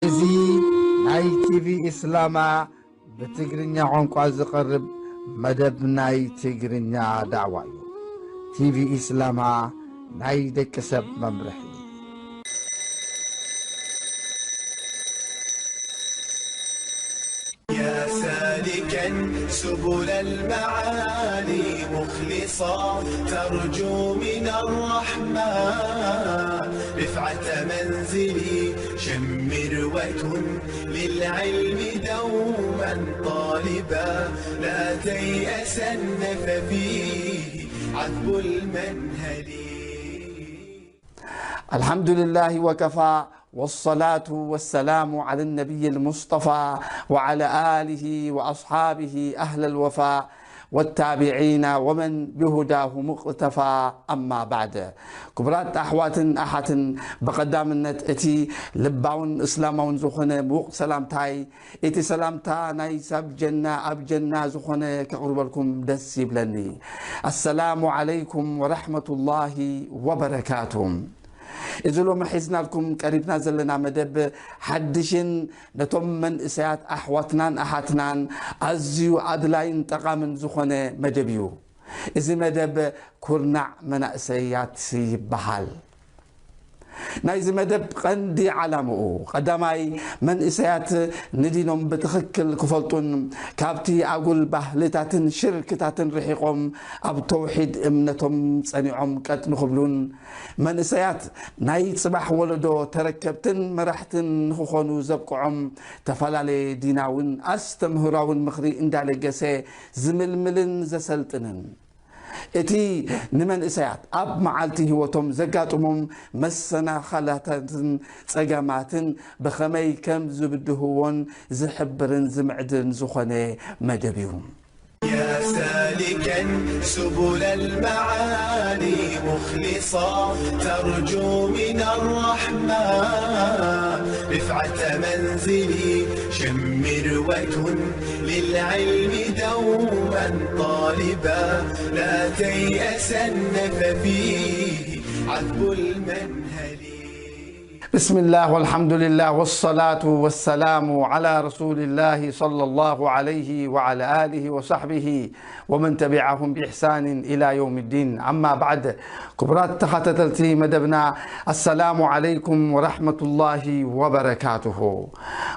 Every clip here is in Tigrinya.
እዚ ናይ ቲቪ ኢስላማ ብትግርኛ ቋንቋ ዝቐርብ መደብ ናይ ትግርኛ ዳዕዋ እዩ። ቲቪ ኢስላማ፣ ናይ ደቂ ሰብ መምርሒ። يا سالكا سبل المعالي مخلصا ترجو من الرحمن رفعة منزلي شمر وكن للعلم دوما طالبا لا تيأسن ففيه عذب المنهل. الحمد لله وكفى، والصلاة والسلام على النبي المصطفى وعلى آله وأصحابه أهل الوفاء والتابعين ومن بهداهم اقتفى، أما بعد. ክቡራት ኣሕዋትን ኣሓትን፣ ብቐዳምነት እቲ ልባውን እስላማውን ዝኾነ ምዉቕ ሰላምታይ፣ እቲ ሰላምታ ናይ ሰብ ጀና ኣብ ጀና ዝኾነ ከቕርበልኩም ደስ ይብለኒ። ኣሰላሙ ዓለይኩም ወረሕመቱላሂ ወበረካቱ። እዚ ሎሚ ሒዝናልኩም ቀሪብና ዘለና መደብ ሓድሽን ነቶም መንእሰያት ኣሕዋትናን ኣሓትናን ኣዝዩ ኣድላይን ጠቓምን ዝኾነ መደብ እዩ። እዚ መደብ ኩርናዕ መናእሰያት ይበሃል። ናይዚ መደብ ቀንዲ ዓላምኡ፣ ቀዳማይ፣ መንእሰያት ንዲኖም ብትኽክል ክፈልጡን ካብቲ ኣጉል ባህልታትን ሽርክታትን ርሒቖም ኣብ ተውሒድ እምነቶም ጸኒዖም ቀጥ ንኽብሉን፣ መንእሰያት ናይ ጽባሕ ወለዶ ተረከብትን መራሕትን ንኽኾኑ ዘብቅዖም ተፈላለየ ዲናውን ኣስተምህራውን ምኽሪ እንዳለገሰ ዝምልምልን ዘሰልጥንን፣ እቲ ንመንእሰያት ኣብ መዓልቲ ህይወቶም ዘጋጥሞም መሰናኸላታትን ጸገማትን ብኸመይ ከም ዝብድህዎን ዝሕብርን ዝምዕድን ዝኾነ መደብ እዩ። يا سالكا سبل المعالي مخلصا ترجو من الرحمن رفعة منزلي شمر وكن للعلم دوما طالبا لا تيأسن ففيه عذب المنهل. بسم الله والحمد لله والصلاة والسلام على رسول الله صلى الله عليه وعلى آله وصحبه ومن تبعهم بإحسان إلى يوم الدين. أما بعد، ክቡራት ተኸታተልቲ መደብና፣ ኣሰላሙ ዓለይኩም ወራሕመቱላሂ ወበረካቱሁ።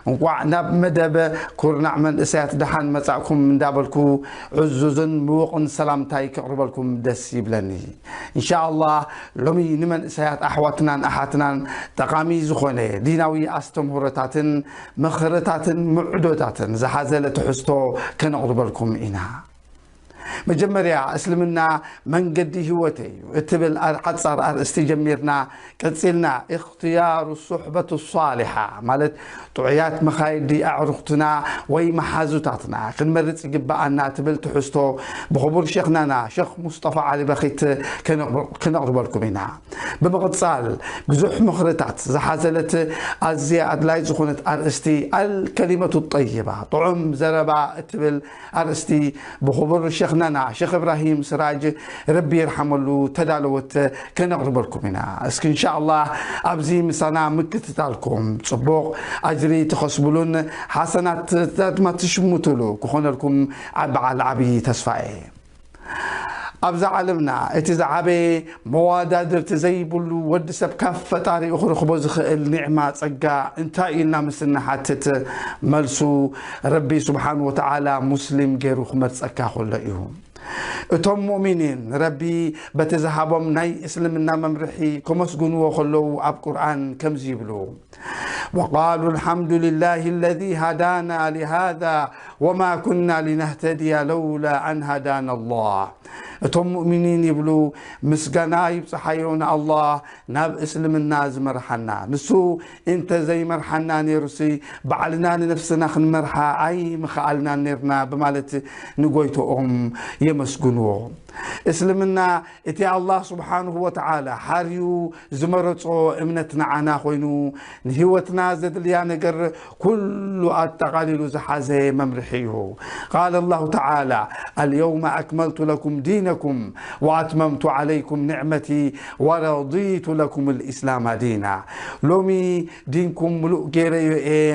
እንቋዕ ናብ መደብ ኩርናዕ መንእሰያት ደሓን መጻእኩም እንዳበልኩ፣ ዕዙዝን ምዉቕን ሰላምታይ ከቕርበልኩም ደስ ይብለኒ። እንሻኣላህ፣ ሎሚ ንመንእሰያት ኣሕዋትናን ኣሓትናን ጠቓሚ ዝኾነ ዲናዊ ኣስተምህሮታትን ምኽርታትን ምዕዶታትን ዝሓዘለ ትሕዝቶ ከነቕርበልኩም ኢና። መጀመርያ፣ እስልምና መንገዲ ህይወተይ እዩ እትብል ኣር-፣ ሓጻር ኣርእስቲ ጀሚርና፣ ቀጺልና፣ እኽትያሩ ሱሕበቱ ሷሊሓ፣ ማለት ጥዑያት መኻይዲ ኣዕሩኽትና ወይ መሓዙታትና ክንመርጽ ይግብኣና ትብል ትሕዝቶ ብኽቡር ሸኽናና ሸኽ ሙስጠፋ ዓሊ በኺት ከነቕርበልኩም ኢና። ብምቕጻል፣ ብዙሕ ምኽርታት ዝሓዘለት ኣዝያ ኣድላይ ዝኾነት ኣርእስቲ ኣልከሊመቱ ጠይባ፣ ጥዑም ዘረባ እትብል ኣርእስቲ ብኽቡር ሸኽናና ሸኽ እብራሂም ስራጅ፣ ረቢ ይርሓመሉ፣ ተዳለወት ከነቕርበልኩም ኢና። እስኪ እንሻኣላህ ኣብዚ ምሳና ምክትታልኩም ጽቡቕ ኣጅሪ ትኸስብሉን ሓሰናት ድማ ትሽምቱሉ ክኾነልኩም ዓቢ ዓቢ ተስፋ እየ። ኣብዛ ዓለምና እቲ ዝዓበየ መዋዳድርቲ ዘይብሉ ወዲ ሰብ ካብ ፈጣሪኡ ክረኽቦ ዝኽእል ኒዕማ፣ ጸጋ እንታይ እዩ ኢልና ምስ እንሓትት፣ መልሱ ረቢ ስብሓን ወተዓላ ሙስሊም ገይሩ ክመርጸካ ከሎ እዩ። እቶም ሙእሚኒን ረቢ በቲ ዝሃቦም ናይ እስልምና መምርሒ ከመስግንዎ ከለዉ ኣብ ቁርኣን ከምዚ ይብሉ፣ وقالوا الحمد لله الذي هدانا لهذا وما كنا لنهتدي لولا أن هدانا الله። እቶም ሙእሚኒን ይብሉ፣ ምስጋና ይብጽሓዮ ንኣላህ ናብ እስልምና ዝመርሓና። ንሱ እንተ ዘይመርሓና ነይሩሲ፣ ባዕልና ንነፍስና ክንመርሓ ኣይምኸኣልናን ነይርና ብማለት ንጎይቶኦም የመስግንዎ። እስልምና እቲ ኣላህ ስብሓንሁ ወተዓላ ሓርዩ ዝመረጾ እምነት ንዓና ኮይኑ፣ ንህይወትና ዘድልያ ነገር ኩሉ ኣጠቓሊሉ ዝሓዘ መምርሒ እዩ። قال الله تعالى: اليوم أكملت لكم دينكم لكم وأتممت عليكم نعمتي ورضيت لكم الإسلام دينا. ሎሚ ዲንኩም ምሉእ ገይረዮ እየ፣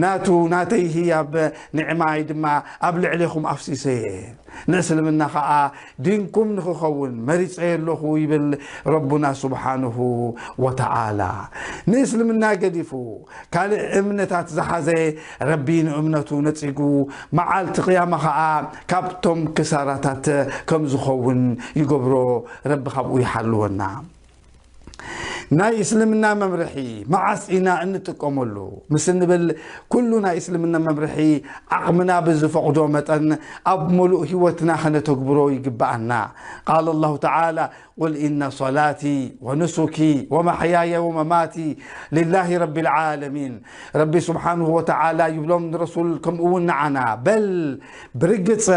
ናቱ ናተይ ህያብ ንዕማይ ድማ ኣብ ልዕሌኹም ኣፍሲሰ እየ። ንእስልምና ኸዓ ዲንኩም ንኽኸውን መሪጸ ኣለኹ ይብል ረቡና ስብሓንሁ ወተዓላ። ንእስልምና ገዲፉ ካልእ እምነታት ዝሓዘ ረቢ ንእምነቱ ነጺጉ መዓልቲ ቅያማ ኸዓ ካብቶም ክሳራታት ከም ዝኸውን ይገብሮ። ረቢ ካብኡ ይሓልወና። ናይ እስልምና መምርሒ መዓስ ኢና እንጥቀመሉ ምስ እንብል፣ ኩሉ ናይ እስልምና መምርሒ ዓቕምና ብዝፈቕዶ መጠን ኣብ ሙሉእ ህይወትና ከነተግብሮ ይግብኣና። ቃለ ላሁ ተዓላ፣ قل إن صلاتي ونسكي ومحياي ومماتي لله رب العالمين። ረቢ ስብሓንሁ ወተዓላ ይብሎም ንረሱል፣ ከምኡ እውን ንዓና፣ በል ብርግጽ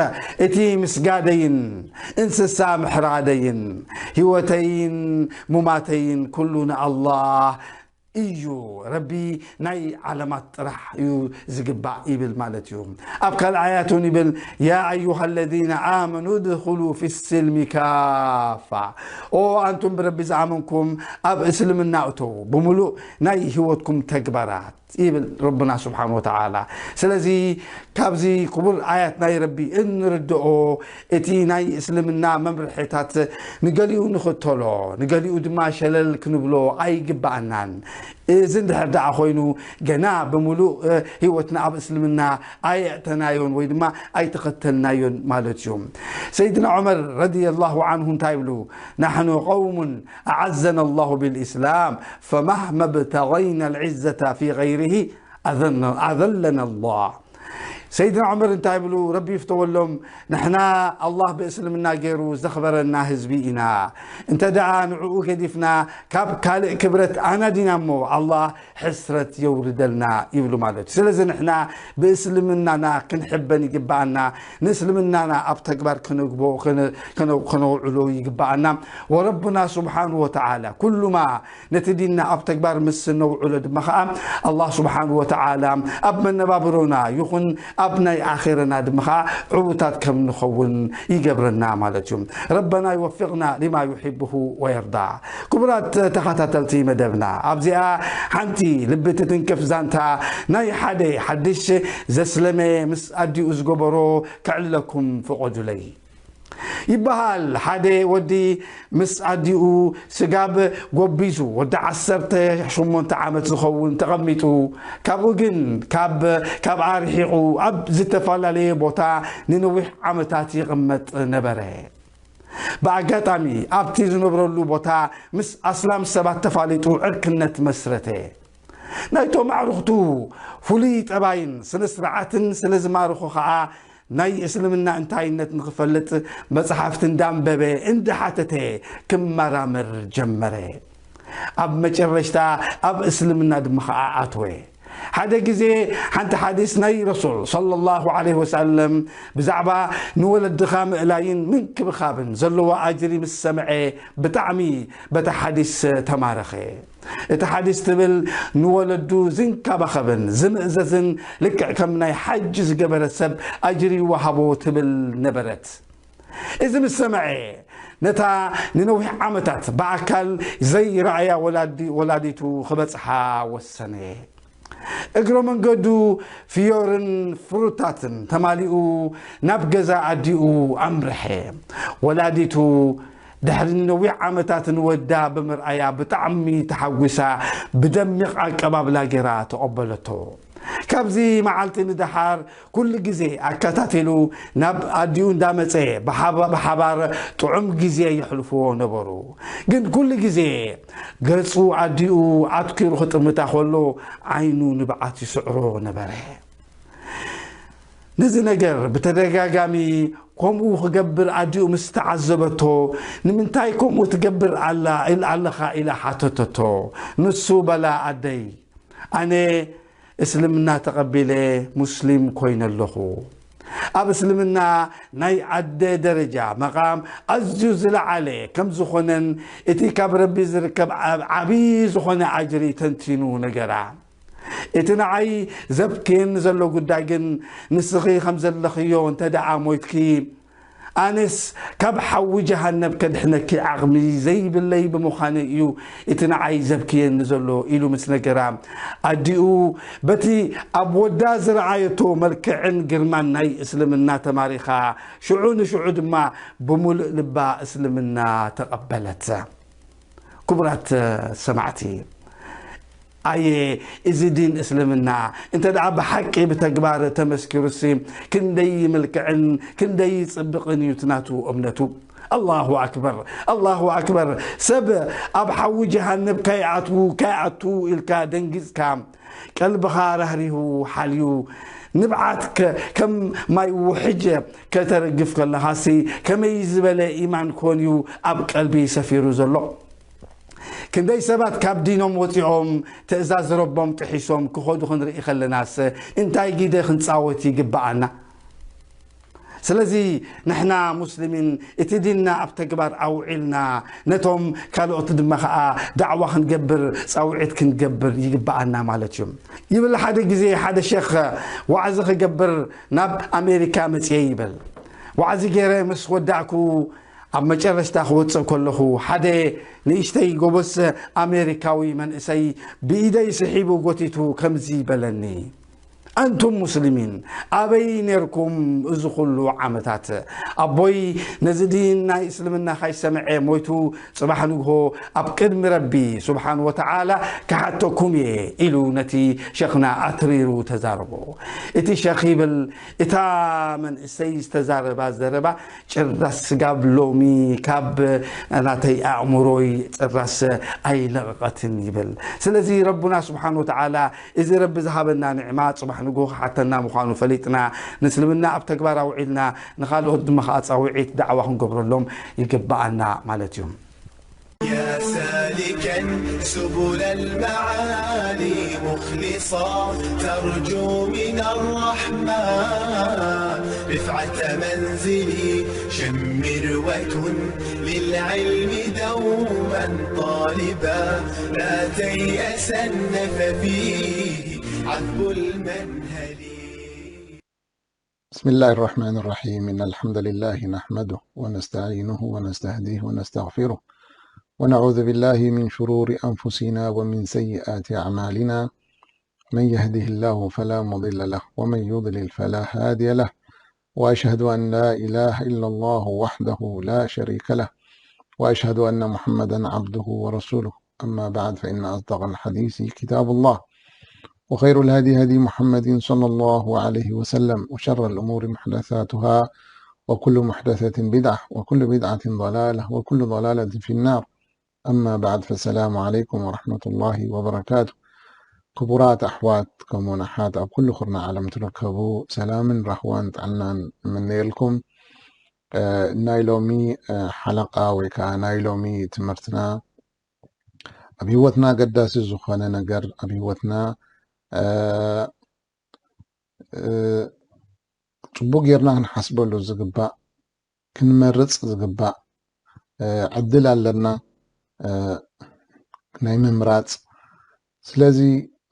እቲ ምስጋደይን እንስሳ ምሕራደይን ህይወተይን ሙማተይን ኩሉ ንኣላህ እዩ። ረቢ ናይ ዓለማት ጥራሕ እዩ ዝግባእ ይብል ማለት እዩ። ኣብ ካልእ ኣያት እውን ይብል፣ يا أيها الذين آمنوا ادخلوا في السلم كافة። ኦ ኣንቱም ብረቢ ዝኣመንኩም ኣብ እስልምና እተዉ ብምሉእ ናይ ህይወትኩም ተግባራት ይብል ረብና ስብሓን ወተዓላ። ስለዚ ካብዚ ክቡር ኣያት ናይ ረቢ እንርድኦ እቲ ናይ እስልምና መምርሒታት ንገሊኡ ንኽተሎ ንገሊኡ ድማ ሸለል ክንብሎ ኣይግባኣናን። እዚ እንድሕር ደኣ ኮይኑ ገና ብምሉእ ህይወትና ኣብ እስልምና ኣየእተናዮን ወይ ድማ ኣይተኸተልናዮን ማለት እዩ። ሰይድና ዑመር ረዲየላሁ ዓንሁ እንታይ ይብሉ? نحن قوم أعزنا الله بالإسلام فمهما ابتغينا العزة في غيره أذلنا الله። ሰይድና ዑመር እንታይ ይብሉ? ረቢ ይፍተወሎም፣ ንሕና ኣላህ ብእስልምና ገይሩ ዘኽበረና ህዝቢ ኢና። እንተ ደኣ ንዕኡ ገዲፍና ካብ ካልእ ክብረት ኣናዲና እሞ ኣላህ ሕስረት የውርደልና ይብሉ ማለት እዩ። ስለዚ ንሕና ብእስልምናና ክንሕበን ይግብኣና፣ ንእስልምናና ኣብ ተግባር ከነግቦ ከነውዕሎ ይግብኣና። ወረቡና ስብሓንሁ ወተዓላ ኩሉማ ነቲ ዲንና ኣብ ተግባር ምስ ነውዕሎ ድማ ኸዓ ኣላህ ስብሓንሁ ወተዓላ ኣብ መነባብሮና ይኹን ኣብ ናይ ኣኼረና ድማ ኸዓ ዕዉታት ከም ንኸውን ይገብረና ማለት እዩ። ረበና ይወፊቕና ሊማ ዩሒብሁ ወየርዳ። ክቡራት ተኸታተልቲ መደብና፣ ኣብዚኣ ሓንቲ ልቢ ትትንክፍ ዛንታ ናይ ሓደ ሓድሽ ዘስለመ ምስ ኣዲኡ ዝገበሮ ከዕልለኩም ፍቐዱለይ። ይበሃል፣ ሓደ ወዲ ምስ ኣዲኡ ስጋብ ጎቢዙ ወዲ ዓሰርተ ሸሞንተ ዓመት ዝኸውን ተቐሚጡ፣ ካብኡ ግን ካብ ኣርሒቑ ኣብ ዝተፈላለየ ቦታ ንነዊሕ ዓመታት ይቕመጥ ነበረ። ብኣጋጣሚ ኣብቲ ዝነብረሉ ቦታ ምስ ኣስላም ሰባት ተፋሊጡ ዕርክነት መስረተ። ናይቶም ኣዕሩኽቱ ፍሉይ ጠባይን ስነ-ስርዓትን ስለ ዝማርኾ ኸዓ ናይ እስልምና እንታይነት ንኽፈልጥ መጽሓፍቲ እንዳንበበ እንዳሓተተ ክመራመር ጀመረ። ኣብ መጨረሽታ ኣብ እስልምና ድማ ኸዓ ኣትወ። ሓደ ግዜ ሓንቲ ሓዲስ ናይ ረሱል ሰለላሁ ዐለይሂ ወሰለም ብዛዕባ ንወለድኻ ምእላይን ምንክብኻብን ዘለዎ ኣጅሪ ምስ ሰምዐ ብጣዕሚ በታ ሓዲስ ተማረኸ። እቲ ሓዲስ ትብል ንወለዱ ዝንከባኸብን ዝምእዘዝን ልክዕ ከም ናይ ሓጅ ዝገበረ ሰብ ኣጅሪ ይወሃቦ ትብል ነበረት። እዚ ምስ ሰምዐ ነታ ንነዊሕ ዓመታት ብኣካል ዘይረኣያ ወላዲቱ ክበጽሓ ወሰነ። እግረ መንገዱ ፍዮርን ፍሩታትን ተማሊኡ ናብ ገዛ ኣዲኡ ኣምርሐ። ወላዲቱ ድሕሪ ነዊሕ ዓመታት ንወዳ ብምርኣያ ብጣዕሚ ተሓጒሳ ብደሚቕ ኣቀባብላ ገይራ ተቐበለቶ። ካብዚ መዓልቲ ንደሓር ኩሉ ግዜ ኣከታቲሉ ናብ ኣዲኡ እንዳመጸ ብሓባር ጥዑም ግዜ የሕልፍዎ ነበሩ። ግን ኩሉ ግዜ ገጹ ኣዲኡ ኣትኪሩ ክጥምታ ከሎ ዓይኑ ንብዓት ይስዕሮ ነበረ። ነዚ ነገር ብተደጋጋሚ ከምኡ ክገብር ኣዲኡ ምስ ተዓዘበቶ፣ ንምንታይ ከምኡ ትገብር ኣላ ኣለኻ ኢላ ሓተተቶ። ንሱ በላ ኣደይ፣ ኣነ እስልምና ተቐቢለ ሙስሊም ኮይነ ኣለኹ። ኣብ እስልምና ናይ ኣደ ደረጃ መቓም ኣዝዩ ዝለዓለ ከም ዝኾነን እቲ ካብ ረቢ ዝርከብ ዓብ- ዓብዪ ዝኾነ ኣጅሪ ተንቲኑ ነገራ። እቲ ንዓይ ዘብክየኒ ዘሎ ጉዳይ ግን ንስኺ ከም ዘለኽዮ እንተ ደኣ ሞይትኪ ኣነስ ካብ ሓዊ ጀሃነብ ከድሕነኪ ዓቕሚ ዘይብለይ ብምዃነይ እዩ እቲ ንዓይ ዘብክየኒ ዘሎ ኢሉ ምስ ነገራ፣ ኣዲኡ በቲ ኣብ ወዳ ዝረኣየቶ መልክዕን ግርማን ናይ እስልምና ተማሪኻ፣ ሽዑ ንሽዑ ድማ ብምሉእ ልባ እስልምና ተቐበለት። ክቡራት ሰማዕቲ፣ ኣየ እዚ ዲን እስልምና እንተ ደኣ ብሓቂ ብተግባር ተመስኪሩሲ ክንደይ ምልክዕን ክንደይ ጽብቕን እዩ እቲ ናቱ እምነቱ። ኣላሁ ኣክበር፣ ኣላሁ ኣክበር። ሰብ ኣብ ሓዊ ጀሃነብ ካይኣትዉ፣ ካይኣትዉ ኢልካ ደንጊጽካ፣ ቀልብኻ ራህሪሁ ሓልዩ፣ ንብዓት ከ-፣ ከም ማይ ውሕጅ ከተረግፍ ከለኻሲ፣ ከመይ ዝበለ ኢማን ኮን እዩ ኣብ ቀልቢ ሰፊሩ ዘሎ? ክንደይ ሰባት ካብ ዲኖም ወጺኦም፣ ትእዛዝ ረቦም ጥሒሶም ክኸዱ ክንርኢ ከለናስ፣ እንታይ ግደ ክንጻወት ይግብኣና? ስለዚ ንሕና ሙስሊሚን እቲ ዲንና ኣብ ተግባር ኣውዒልና፣ ነቶም ካልኦት ድማ ኸኣ ዳዕዋ ክንገብር ጻውዒት ክንገብር ይግብኣና ማለት እዩ። ይብል ሓደ ግዜ ሓደ ሸኽ ዋዕዚ ክገብር ናብ ኣሜሪካ መጽየ ይብል። ዋዕዚ ገይረ ምስ ወዳእኩ ኣብ መጨረሽታ ክወጽእ ከለኹ ሓደ ንእሽተይ ጎበዝ ኣሜሪካዊ መንእሰይ ብኢደይ ስሒቡ ጎቲቱ ከምዚ በለኒ፣ ኣንቱም ሙስሊሚን ኣበይ ኔርኩም እዚ ኩሉ ዓመታት? ኣቦይ ነዚ ዲን ናይ እስልምና ካይሰምዐ ሞይቱ ጽባሕ ንግሆ ኣብ ቅድሚ ረቢ ስብሓን ወተዓላ ክሓተኩም እየ ኢሉ ነቲ ሸኽና ኣትሪሩ ተዛረቦ። እቲ ሸኽ ይብል እታ መንእሰይ ዝተዛረባ ዘረባ ጭራስ ስጋብ ሎሚ ካብ ናተይ ኣእምሮይ ጭራስ ኣይለቐቐትን ይብል። ስለዚ ረቡና ስብሓን ወተዓላ እዚ ረቢ ዝሃበና ንዕማ ጽባሕ ንግሆ ክሓተና ምዃኑ ፈሊጥና፣ ንእስልምና ኣብ ተግባር ኣውዒልና፣ ንኻልኦት ድማ ኸዓ ጻውዒት ዳዕዋ ክንገብረሎም ይግብኣና ማለት እዩ። يا سالكا سبل المعالي مخلصا ترجو من الرحمن رفعة منزلي شمر وكن للعلم دوما طالبا لا تيأسن ففيه عذب المنهل. بسم الله الرحمن الرحيم. إن الحمد لله نحمده ونستعينه ونستهديه ونستغفره، ونعوذ بالله من شرور أنفسنا ومن سيئات أعمالنا. من يهده الله فلا مضل له، ومن يضلل فلا هادي له. وأشهد أن لا إله إلا الله وحده لا شريك له، وأشهد أن محمدا عبده ورسوله. أما بعد، فإن أصدق الحديث كتاب الله، وخير الهدي هدي محمد صلى الله عليه وسلم، وشر الأمور محدثاتها، وكل محدثة بدعة، وكل بدعة ضلالة، وكل ضلالة في النار. أما بعد، فالسلام عليكم ورحمة الله وبركاته. ክቡራት ኣሕዋት ከምኡውን ኣሓት ኣብ ኩሉ ኩርናዕ ዓለም ትርከቡ፣ ሰላምን ራህዋን ጥዕናን እምነየልኩም። እ፣ ናይ ሎሚ፣ እ፣ ሓለቃ ወይ ከዓ ናይ ሎሚ ትምህርትና ኣብ ህይወትና ኣገዳሲ ዝኾነ ነገር፣ ኣብ ህይወትና፣ እ፣ እ፣ ጽቡቅ ጌርና ክንሓስበሉ ዝግባእ፣ ክንመርጽ ዝግባእ፣ እ፣ ዕድል ኣለና፣ እ፣ ናይ ምምራጽ። ስለዚ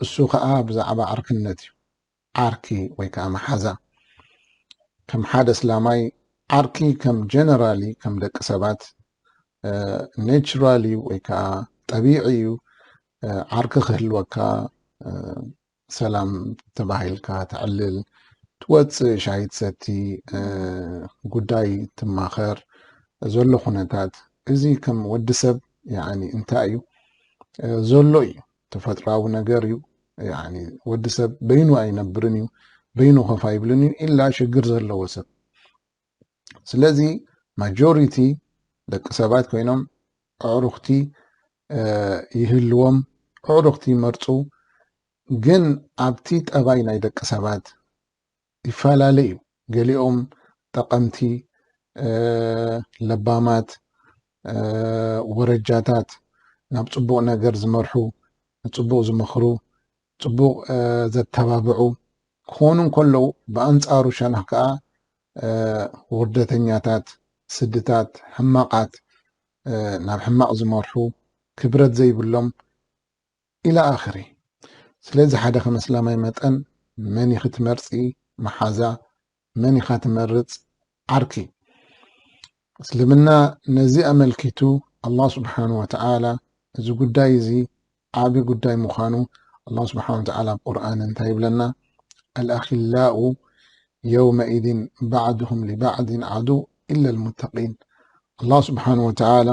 እሱ ኸኣ ብዛዕባ ዓርክነት እዩ። ዓርኪ ወይ ከኣ መሓዛ። ከም ሓደ እስላማይ ዓርኪ ከም ጀነራሊ ከም ደቂ ሰባት፣ እ፣ ኔቹራሊ ወይ ከኣ ጠቢዒ እዩ። እ፣ ዓርኪ ክህልወካ፣ እ፣ ሰላም ተባሂልካ ተዕልል፣ ትወጽእ ሻሂ ትሰቲ፣ እ፣ ጉዳይ ትማኸር ዘሎ ኩነታት። እዚ ከም ወዲ ሰብ ያኒ እንታይ እዩ? እ፣ ዘሎ እዩ። ተፈጥራዊ ነገር እዩ። ያኒ ወዲ ሰብ በይኑ ኣይነብርን እዩ፣ በይኑ ኮፍ ኣይብልን እዩ፣ ኢላ ሽግር ዘለዎ ሰብ። ስለዚ ማጆሪቲ ደቂ ሰባት ኮይኖም ኣዕሩኽቲ፣ እ፣ ይህልዎም፣ ኣዕሩኽቲ ይመርጹ። ግን ኣብቲ ጠባይ ናይ ደቂ ሰባት ይፈላለ እዩ። ገሊኦም ጠቐምቲ፣ እ፣ ለባማት፣ እ፣ ወረጃታት፣ ናብ ጽቡቕ ነገር ዝመርሑ፣ ንጽቡቕ ዝመኽሩ፣ ጽቡቕ፣ እ፣ ዘተባብዑ ክኾኑ እንከለዉ፣ ብኣንጻሩ ሸነኽ ከኣ፣ እ፣ ውርደተኛታት፣ ስድታት፣ ሕማቓት፣ እ፣ ናብ ሕማቕ ዝመርሑ፣ ክብረት ዘይብሎም፣ ኢላ ኣኽሪ። ስለዚ ሓደ ከም እስላማይ መጠን መን ኢኺ ትመርጺ መሓዛ፣ መን ኢኻ ትመርጽ ዓርኪ? እስልምና ነዚ ኣመልኪቱ ኣላህ ስብሓን ወተዓላ እዚ ጉዳይ እዚ ዓቢ ጉዳይ ምዃኑ ኣላህ ስብሓን ወተዓላ ኣብ ቁርኣን እንታይ ይብለና? ኣልኣኺላኡ የውመኢዝን ባዕድሁም ሊባዕድን ዓዱ ኢላ ልሙተቂን። ኣላህ ስብሓን ወተዓላ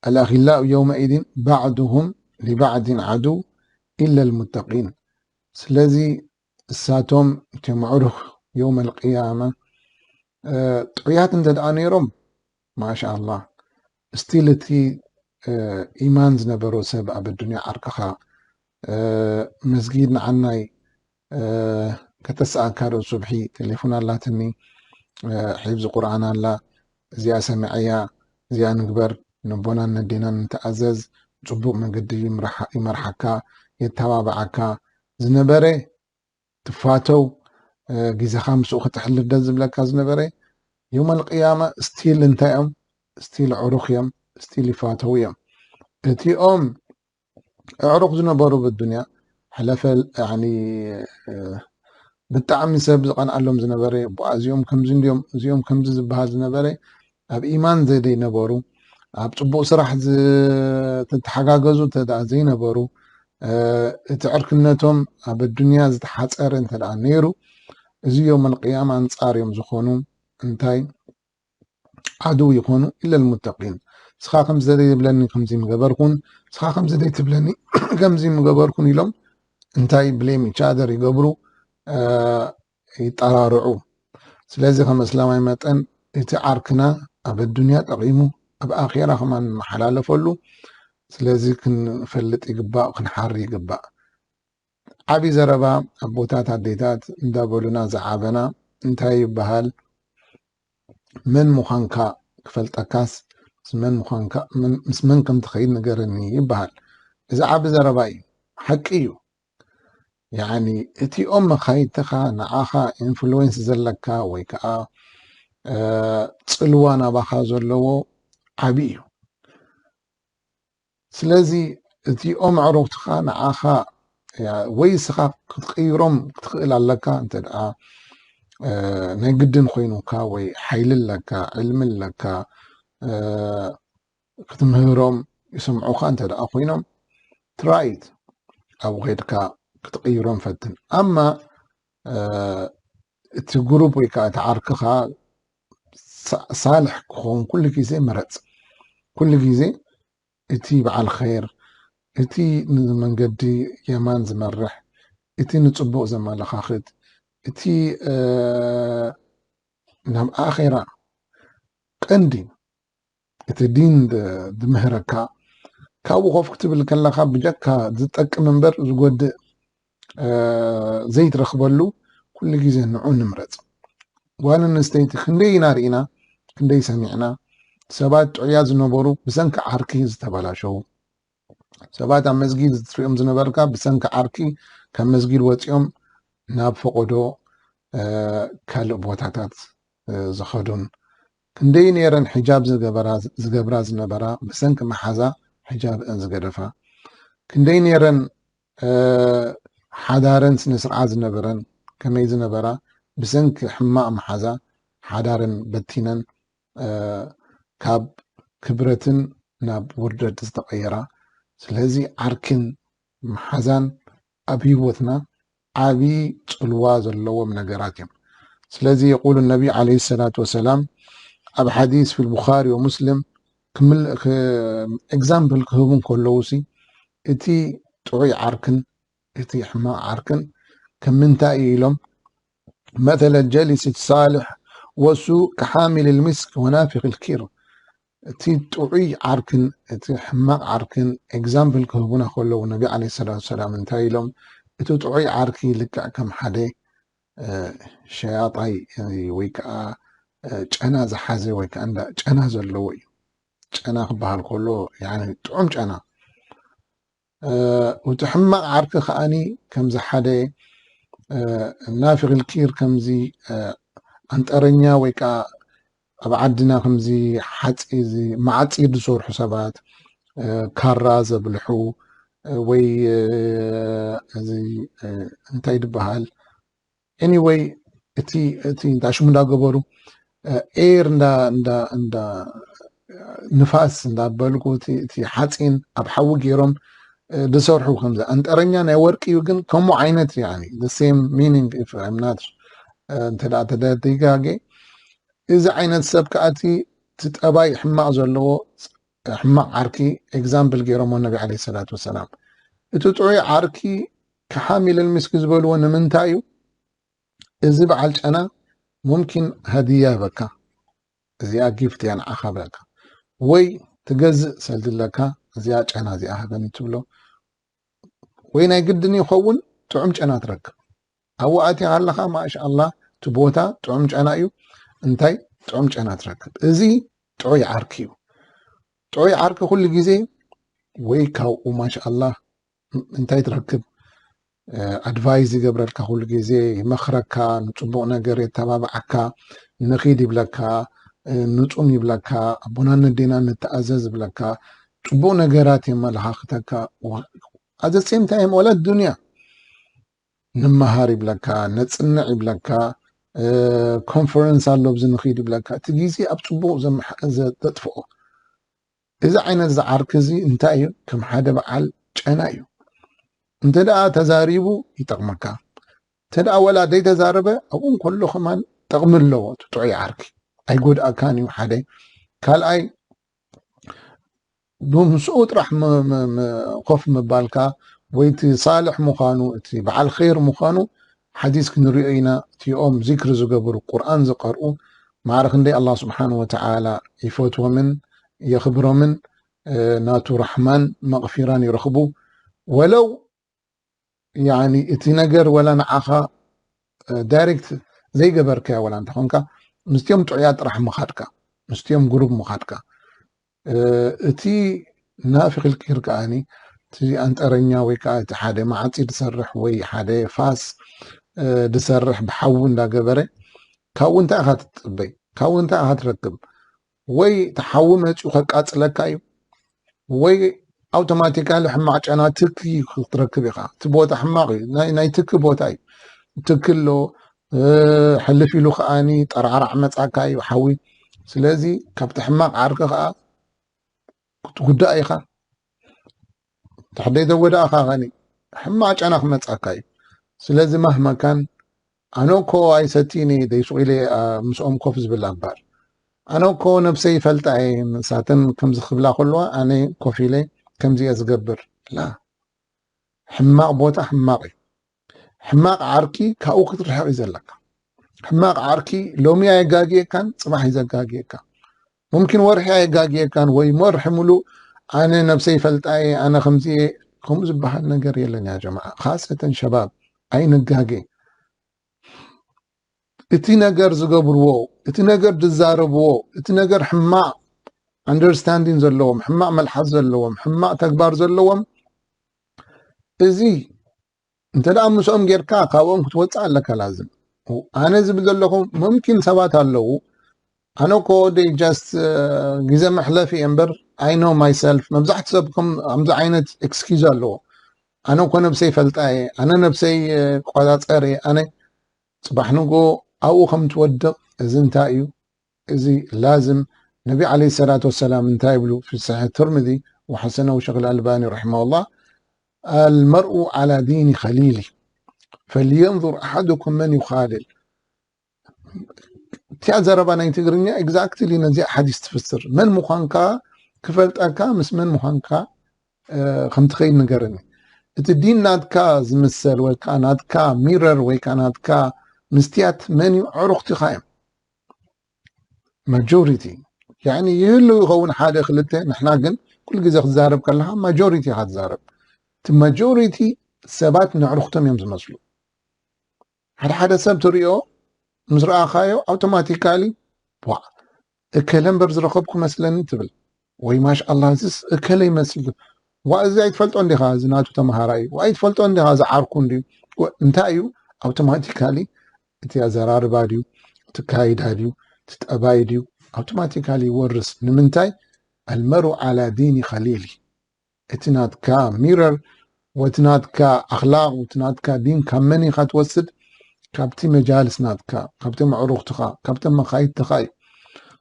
ኣልኣኺላኡ የውመኢዝን ባዕድሁም ሊባዕድን ዓዱ ኢላ ልሙተቂን። ስለዚ እሳቶም እቶም ኣዕሩኽ የውመል ቅያማ ጥዑያት እንተ ደኣ ነይሮም ማሻ ኣላህ ስቲል እቲ ኢማን ዝነበሮ ሰብ ኣብ ኣዱንያ ዓርክኻ መስጊድ ንዓናይ ከተስኣካ ዶ ሱብሒ ቴሌፎን ኣላትኒ ሒፍዚ ቁርኣን ኣላ እዚኣ ሰሚዐያ እዚኣ ንግበር ነቦናን ነዴናን ንተኣዘዝ ጽቡቕ መገዲ ይመርሓካ የተባብዓካ ዝነበረ ትፋተው ግዜኻ ምስኡ ከተሕልፍ ደስ ዝብለካ ዝነበረ የውመል ቅያማ ስቲል እንታይ እዮም ስቲል ዕሩኽ እዮም ስቲል ይፋተው እዮም እቲኦም ኣዕሩኽ ዝነበሩ ብዱንያ ሕለፈ ብጣዕሚ ሰብ ዝቐንኣሎም ዝነበረ እዚኦም ከምዚ እንዲዮም እዚኦም ከምዚ ዝበሃል ዝነበረ ኣብ ኢማን ዘደይነበሩ ኣብ ፅቡቅ ስራሕ ዝተሓጋገዙ እንተ ዘይነበሩ እቲ ዕርክነቶም ኣብ ኣዱንያ ዝተሓፀረ እንተ ነይሩ እዚ ዮም ኣልቅያማ ኣንፃር እዮም ዝኾኑ እንታይ ዓድው ይኾኑ ኢለ ልሙተቂን። ንስኻ ከም ዘደይ ትብለኒ ከምዚ ምገበርኩን፣ ንስኻ ከም ዘደይ ትብለኒ ከምዚ ምገበርኩን ኢሎም እንታይ ብሌም ኢቻደር ይገብሩ ይጠራርዑ። ስለዚ ከም እስላማይ መጠን እቲ ዓርክና ኣብ ኣዱንያ ጠቒሙ ኣብ ኣኼራ ከማን ንመሓላለፈሉ። ስለዚ ክንፈልጥ ይግባእ፣ ክንሓሪ ይግባእ። ዓቢ ዘረባ ኣቦታት ኣዴታት እንዳበሉና ዝዓበና እንታይ ይበሃል? መን ምዃንካ ክፈልጠካስ ምስ መን ምዃንካ ምስ መን ከም ትኸይድ ንገረኒ ይበሃል። እዚ ዓቢ ዘረባ እዩ። ሓቂ እዩ። ያኒ እቲኦም መኻይድትኻ ንዓኻ ኢንፍሉዌንስ ዘለካ ወይ ከዓ ጽልዋ ናባኻ ዘለዎ ዓቢ እዩ። ስለዚ እቲኦም ኣዕሩኽትኻ ንዓኻ ወይ እስኻ ክትቅይሮም ክትኽእል ኣለካ እንተ ደኣ ናይ ግድን ኮይኑካ ወይ ሓይሊ ኣለካ ዕልሚ ኣለካ ክትምህሮም ይሰምዑኻ እንተ ደኣ ኮይኖም ትራይት ኣብኡ ከድካ ክትቅይሮም ፈትን ኣማ እቲ ግሩፕ ወይ ከዓ እቲ ዓርክኻ ሳልሕ ክኸውን ኩሉ ግዜ ምረፅ ኩሉ ግዜ እቲ በዓል ኸይር እቲ ንመንገዲ የማን ዝመርሕ እቲ ንፅቡቅ ዘመላኻኽት እቲ ናብ ኣኼራ ቀንዲ እቲ ዲን ዝምህረካ ካብኡ ኮፍ ክትብል ከለካ ብጀካ ዝጠቅም እምበር ዝጎድእ ዘይትረክበሉ ኩሉ ግዜ ንዑ ንምረፅ። ጓል ኣንስተይቲ ክንደይ ኢና ርኢና ክንደይ ሰሚዕና ሰባት ጥዑያት ዝነበሩ ብሰንኪ ዓርኪ ዝተበላሸዉ ሰባት ኣብ መስጊድ ትሪኦም ዝነበርካ ብሰንኪ ዓርኪ ካብ መስጊድ ወፂኦም ናብ ፈቆዶ ካልእ ቦታታት ዝኸዱን ክንደይ ነይረን ሕጃብ ዝገበራ ዝነበራ ብሰንኪ መሓዛ ሕጃብአን ዝገደፋ ክንደይ ነይረን ሓዳረን ስነ ስርዓት ዝነበረን ከመይ ዝነበራ ብሰንኪ ሕማቕ መሓዛ ሓዳረን በቲነን ካብ ክብረትን ናብ ውርደት ዝተቐየራ ስለዚ ዓርክን መሓዛን ኣብ ህይወትና ዓቢ ጽልዋ ዘለዎም ነገራት እዮም ስለዚ የቁሉ ነቢ عليه الصلاة والسلام ኣብ ሓዲስ في البخاري ومسلم ኤግዛምፕል ክህቡ እንከለዉ ሲ እቲ ጥዑይ ዓርክን እቲ ሕማቕ ዓርክን ከም ምንታይ እዩ ኢሎም مثل الجالس الصالح والسوء كحامل المسك ونافخ الكير እቲ ጥዑይ ዓርክን እቲ ሕማቕ ዓርክን ኤግዛምፕል ክህቡና ከለዉ ነቢ ዓለ ሰላት ሰላም እንታይ ኢሎም እቲ ጥዑይ ዓርኪ ልክዕ ከም ሓደ ሸያጣይ ወይ ከዓ ጨና ዝሓዘ ወይ ከዓ እንዳ ጨና ዘለዎ እዩ ጨና ክበሃል ከሎ ጥዑም ጨና እቲ ሕማቕ ዓርኪ ከዓኒ ከምዚ ሓደ ናፊቅ ልኪር ከምዚ ኣንጠረኛ ወይ ከዓ ኣብ ዓድና ከምዚ ሓፂ መዓፂድ ዝሰርሑ ሰባት ካራ ዘብልሑ ወይ እዚ እንታይ ዝበሃል anyway እቲ እቲ እንታይ ሽሙ እንዳገበሩ ኤር እንዳ እንዳ እንዳ ንፋስ እንዳበልኩ እቲ ሓፂን ኣብ ሓዊ ገይሮም ዝሰርሑ ከምዚ ኣንጠረኛ ናይ ወርቂ እዩ። ግን ከምኡ ዓይነት ሴም ሚኒንግ ናት እንተ ተደጋጌ እዚ ዓይነት ሰብ ከኣቲ እቲ ጠባይ ሕማቕ ዘለዎ ሕማቕ ዓርኪ ኤግዛምፕል ገይሮሞ ነቢ ዓለ ሰላት ወሰላም። እቲ ጥዑይ ዓርኪ ከሓሚል ልሚስክ ዝበልዎ ንምንታይ እዩ? እዚ በዓል ጨና ሙምኪን ሃድያ በካ፣ እዚኣ ጊፍት እያ ንዓኻ በካ፣ ወይ ትገዝእ ሰልዲ ኣለካ፣ እዚኣ ጨና እዚኣ ሃበኒ ትብሎ፣ ወይ ናይ ግድን ይኸውን ጥዑም ጨና ትረክብ። ኣብኡ ኣቲኻ ኣለኻ ማሻኣላ እቲ ቦታ ጥዑም ጨና እዩ። እንታይ ጥዑም ጨና ትረክብ። እዚ ጥዑይ ዓርኪ እዩ። ጥዑይ ዓርኪ ኩሉ ግዜ ወይ ካብኡ ማሻኣላ እንታይ ትረክብ ኣድቫይዝ ይገብረልካ፣ ኩሉ ግዜ ይመኽረካ፣ ንፅቡቕ ነገር የተባብዓካ፣ ንኺድ ይብለካ፣ ንፁም ይብለካ፣ ኣቦና ነዴና ንተኣዘዝ ይብለካ፣ ፅቡቕ ነገራት የመላኻኽተካ። ኣዘ ሴም ታይም ወላ ዱንያ ንመሃር ይብለካ፣ ነፅንዕ ይብለካ፣ ኮንፈረንስ ኣሎ ብዚ ንኺድ ይብለካ። እቲ ግዜ ኣብ ፅቡቕ ዘጥፍኦ እዚ ዓይነት ዝዓርኪ እዚ እንታይ እዩ? ከም ሓደ በዓል ጨና እዩ። እንተ ደኣ ተዛሪቡ ይጠቕመካ፣ እንተ ደኣ ወላ ዘይተዛረበ ኣብኡ እንከሎ ከማን ጠቕሚ ኣለዎ። እቲ ጥዑይ ዓርኪ ኣይጎድኣካን እዩ ሓደ። ካልኣይ ብምስኡ ጥራሕ ኮፍ ምባልካ ወይ እቲ ሳልሕ ምዃኑ እቲ በዓል ኸይር ምዃኑ ሓዲስ ክንሪኦ ኢና። እቲኦም ዚክሪ ዝገብሩ ቁርኣን ዝቐርኡ ማዕረ ክንደይ ኣላህ ስብሓን ወተዓላ ይፈትዎምን የኽብሮምን ናቱ ራሕማን መቕፊራን ይረኽቡ። ወለው ያኒ እቲ ነገር ወላ ንዓኻ ዳይሬክት ዘይገበርካዮ ወላ እንተኾንካ ምስቲኦም ጥዑያት ጥራሕ ምኻድካ ምስቲኦም ግሩብ ምኻድካ እቲ ናፊ ክልኪር ከዓኒ እቲ ኣንጠረኛ ወይ ከዓ እቲ ሓደ መዓፂ ዝሰርሕ ወይ ሓደ ፋስ ዝሰርሕ ብሓዊ እንዳገበረ ካብኡ እንታይ ኢኻ ትፅበይ? ካብኡ እንታይ ኢኻ ትረክብ? ወይ እቲ ሓዊ መፂኡ ከቃፅለካ እዩ ወይ ኣውቶማቲካሊ ሕማቕ ጨና ትኪ ክትረክብ ኢኻ። እቲ ቦታ ሕማቕ እዩ፣ ናይ ትኪ ቦታ እዩ። ትኪ ኣሎ፣ ሕልፍ ኢሉ ከዓኒ ጠራዕራዕ መፃካ እዩ ሓዊ። ስለዚ ካብቲ ሕማቕ ዓርኪ ከዓ ክትጉዳእ ኢኻ። ተሕደይ ተወዳእኻ ኸኒ ሕማቕ ጨና ክመፃካ እዩ። ስለዚ ማህመካን ኣነ እኮ ኣይሰቲኒ ደይሱቕ ኢለ ምስኦም ኮፍ ዝብላ እምበር ኣነ እኮ ነብሰይ ይፈልጣ እየ። ንሳተን ከምዚ ክብላ ከለዋ ኣነ ኮፍ ኢለ ከምዚ እየ ዝገብር። ላ ሕማቕ ቦታ ሕማቕ እዩ። ሕማቕ ዓርኪ ካብኡ ክትርሕቕ እዩ ዘለካ። ሕማቕ ዓርኪ ሎሚ ኣየጋግየካን ፅባሕ እዩ ዘጋግየካ። ሙምኪን ወርሒ ኣየጋግየካን ወይ ወርሒ ሙሉእ ኣነ ነብሰይ ይፈልጣ እየ ኣነ ከምዚ እየ ከምኡ ዝበሃል ነገር የለን። ያ ጀማዓ ካሰተን ሸባብ ኣይንጋገ። እቲ ነገር ዝገብርዎ እቲ ነገር ዝዛረብዎ እቲ ነገር ሕማቕ ኣንደርስታንዲንግ ዘለዎም ሕማቕ መልሓስ ዘለዎም ሕማቕ ተግባር ዘለዎም እዚ እንተ ደኣ ምስኦም ጌርካ ካብኦም ክትወፅእ ኣለካ ላዝም። ኣነ ዝብል ዘለኹ ሙምኪን ሰባት ኣለዉ ኣነ እኮ ደይ ጃስት ግዜ መሕለፊ እየ እምበር ኣይ ኖ ማይሰልፍ መብዛሕትኡ ሰብ ከምዚ ዓይነት ኤክስኪዝ ኣለዎ። ኣነ እኮ ነብሰይ ይፈልጣ እየ ኣነ ነብሰይ ቆፃፀር እየ ኣነ ፅባሕ ንጎ ኣብኡ ከም ትወድቕ እዚ እንታይ እዩ? እዚ ላዝም ነቢ ዓለይሂ ሰላቱ ወሰላም እንታይ ይብሉ ፊ ሰሒሕ ትርሚዚ ወሐሰነሁ ሸኽ ኣልባኒ ረሒመሁላህ ኣልመርኡ ዓላ ዲኒ ኸሊሊ ፈልየንዙር ኣሓዱኩም መን ዩኻልል። እቲኣ ዘረባ ናይ ትግርኛ ኤግዛክትሊ ነዚኣ ሓዲስ ትፍስር። መን ምዃንካ ክፈልጠካ ምስ መን ምዃንካ ከም ትኸይድ ንገረኒ። እቲ ዲን ናትካ ዝምሰል ወይ ከዓ ናትካ ሚረር ወይ ከዓ ናትካ ምስትያት መን እዩ? ኣዕሩኽትኻ እዮም። ማጆሪቲ ያኒ ይህሉ ይኸውን ሓደ ክልተ ንሕና ግን ኩሉ ግዜ ክትዛረብ ከለካ ማጆሪቲ ኢኻ ትዛረብ። እቲ ማጆሪቲ ሰባት ንዕሩኽቶም እዮም ዝመስሉ። ሓደ ሓደ ሰብ ትሪኦ ምስ ረኣኻዮ ኣውቶማቲካሊ ዋዕ እከለ እምበር ዝረኸብኩ መስለኒ ትብል ወይ ማሽ ኣላ እዚስ እከለ ይመስል ዋዕ እዚ ኣይትፈልጦ እንዲኻ እዚ ናቱ ተምሃራይ ዋዕ ኣይትፈልጦ እንዲኻ እዚ ዓርኩ እንድዩ እንታይ እዩ ኣውቶማቲካሊ እቲ ኣዘራርባ ድዩ እቲ ካይዳ ድዩ እቲ ጠባይ ድዩ ኣውቶማቲካሊ ይወርስ ንምንታይ ኣልመሩ ዓላ ዲኒ ኸሊሊ እቲ ናትካ ሚረር ወቲ ናትካ ኣኽላቕ ወቲ ናትካ ዲን ካብ መን ኢኻ ትወስድ ካብቲ መጃልስ ናትካ፣ ካብቶም ኣዕሩኽትኻ፣ ካብቶም መኻይድትኻ እዩ።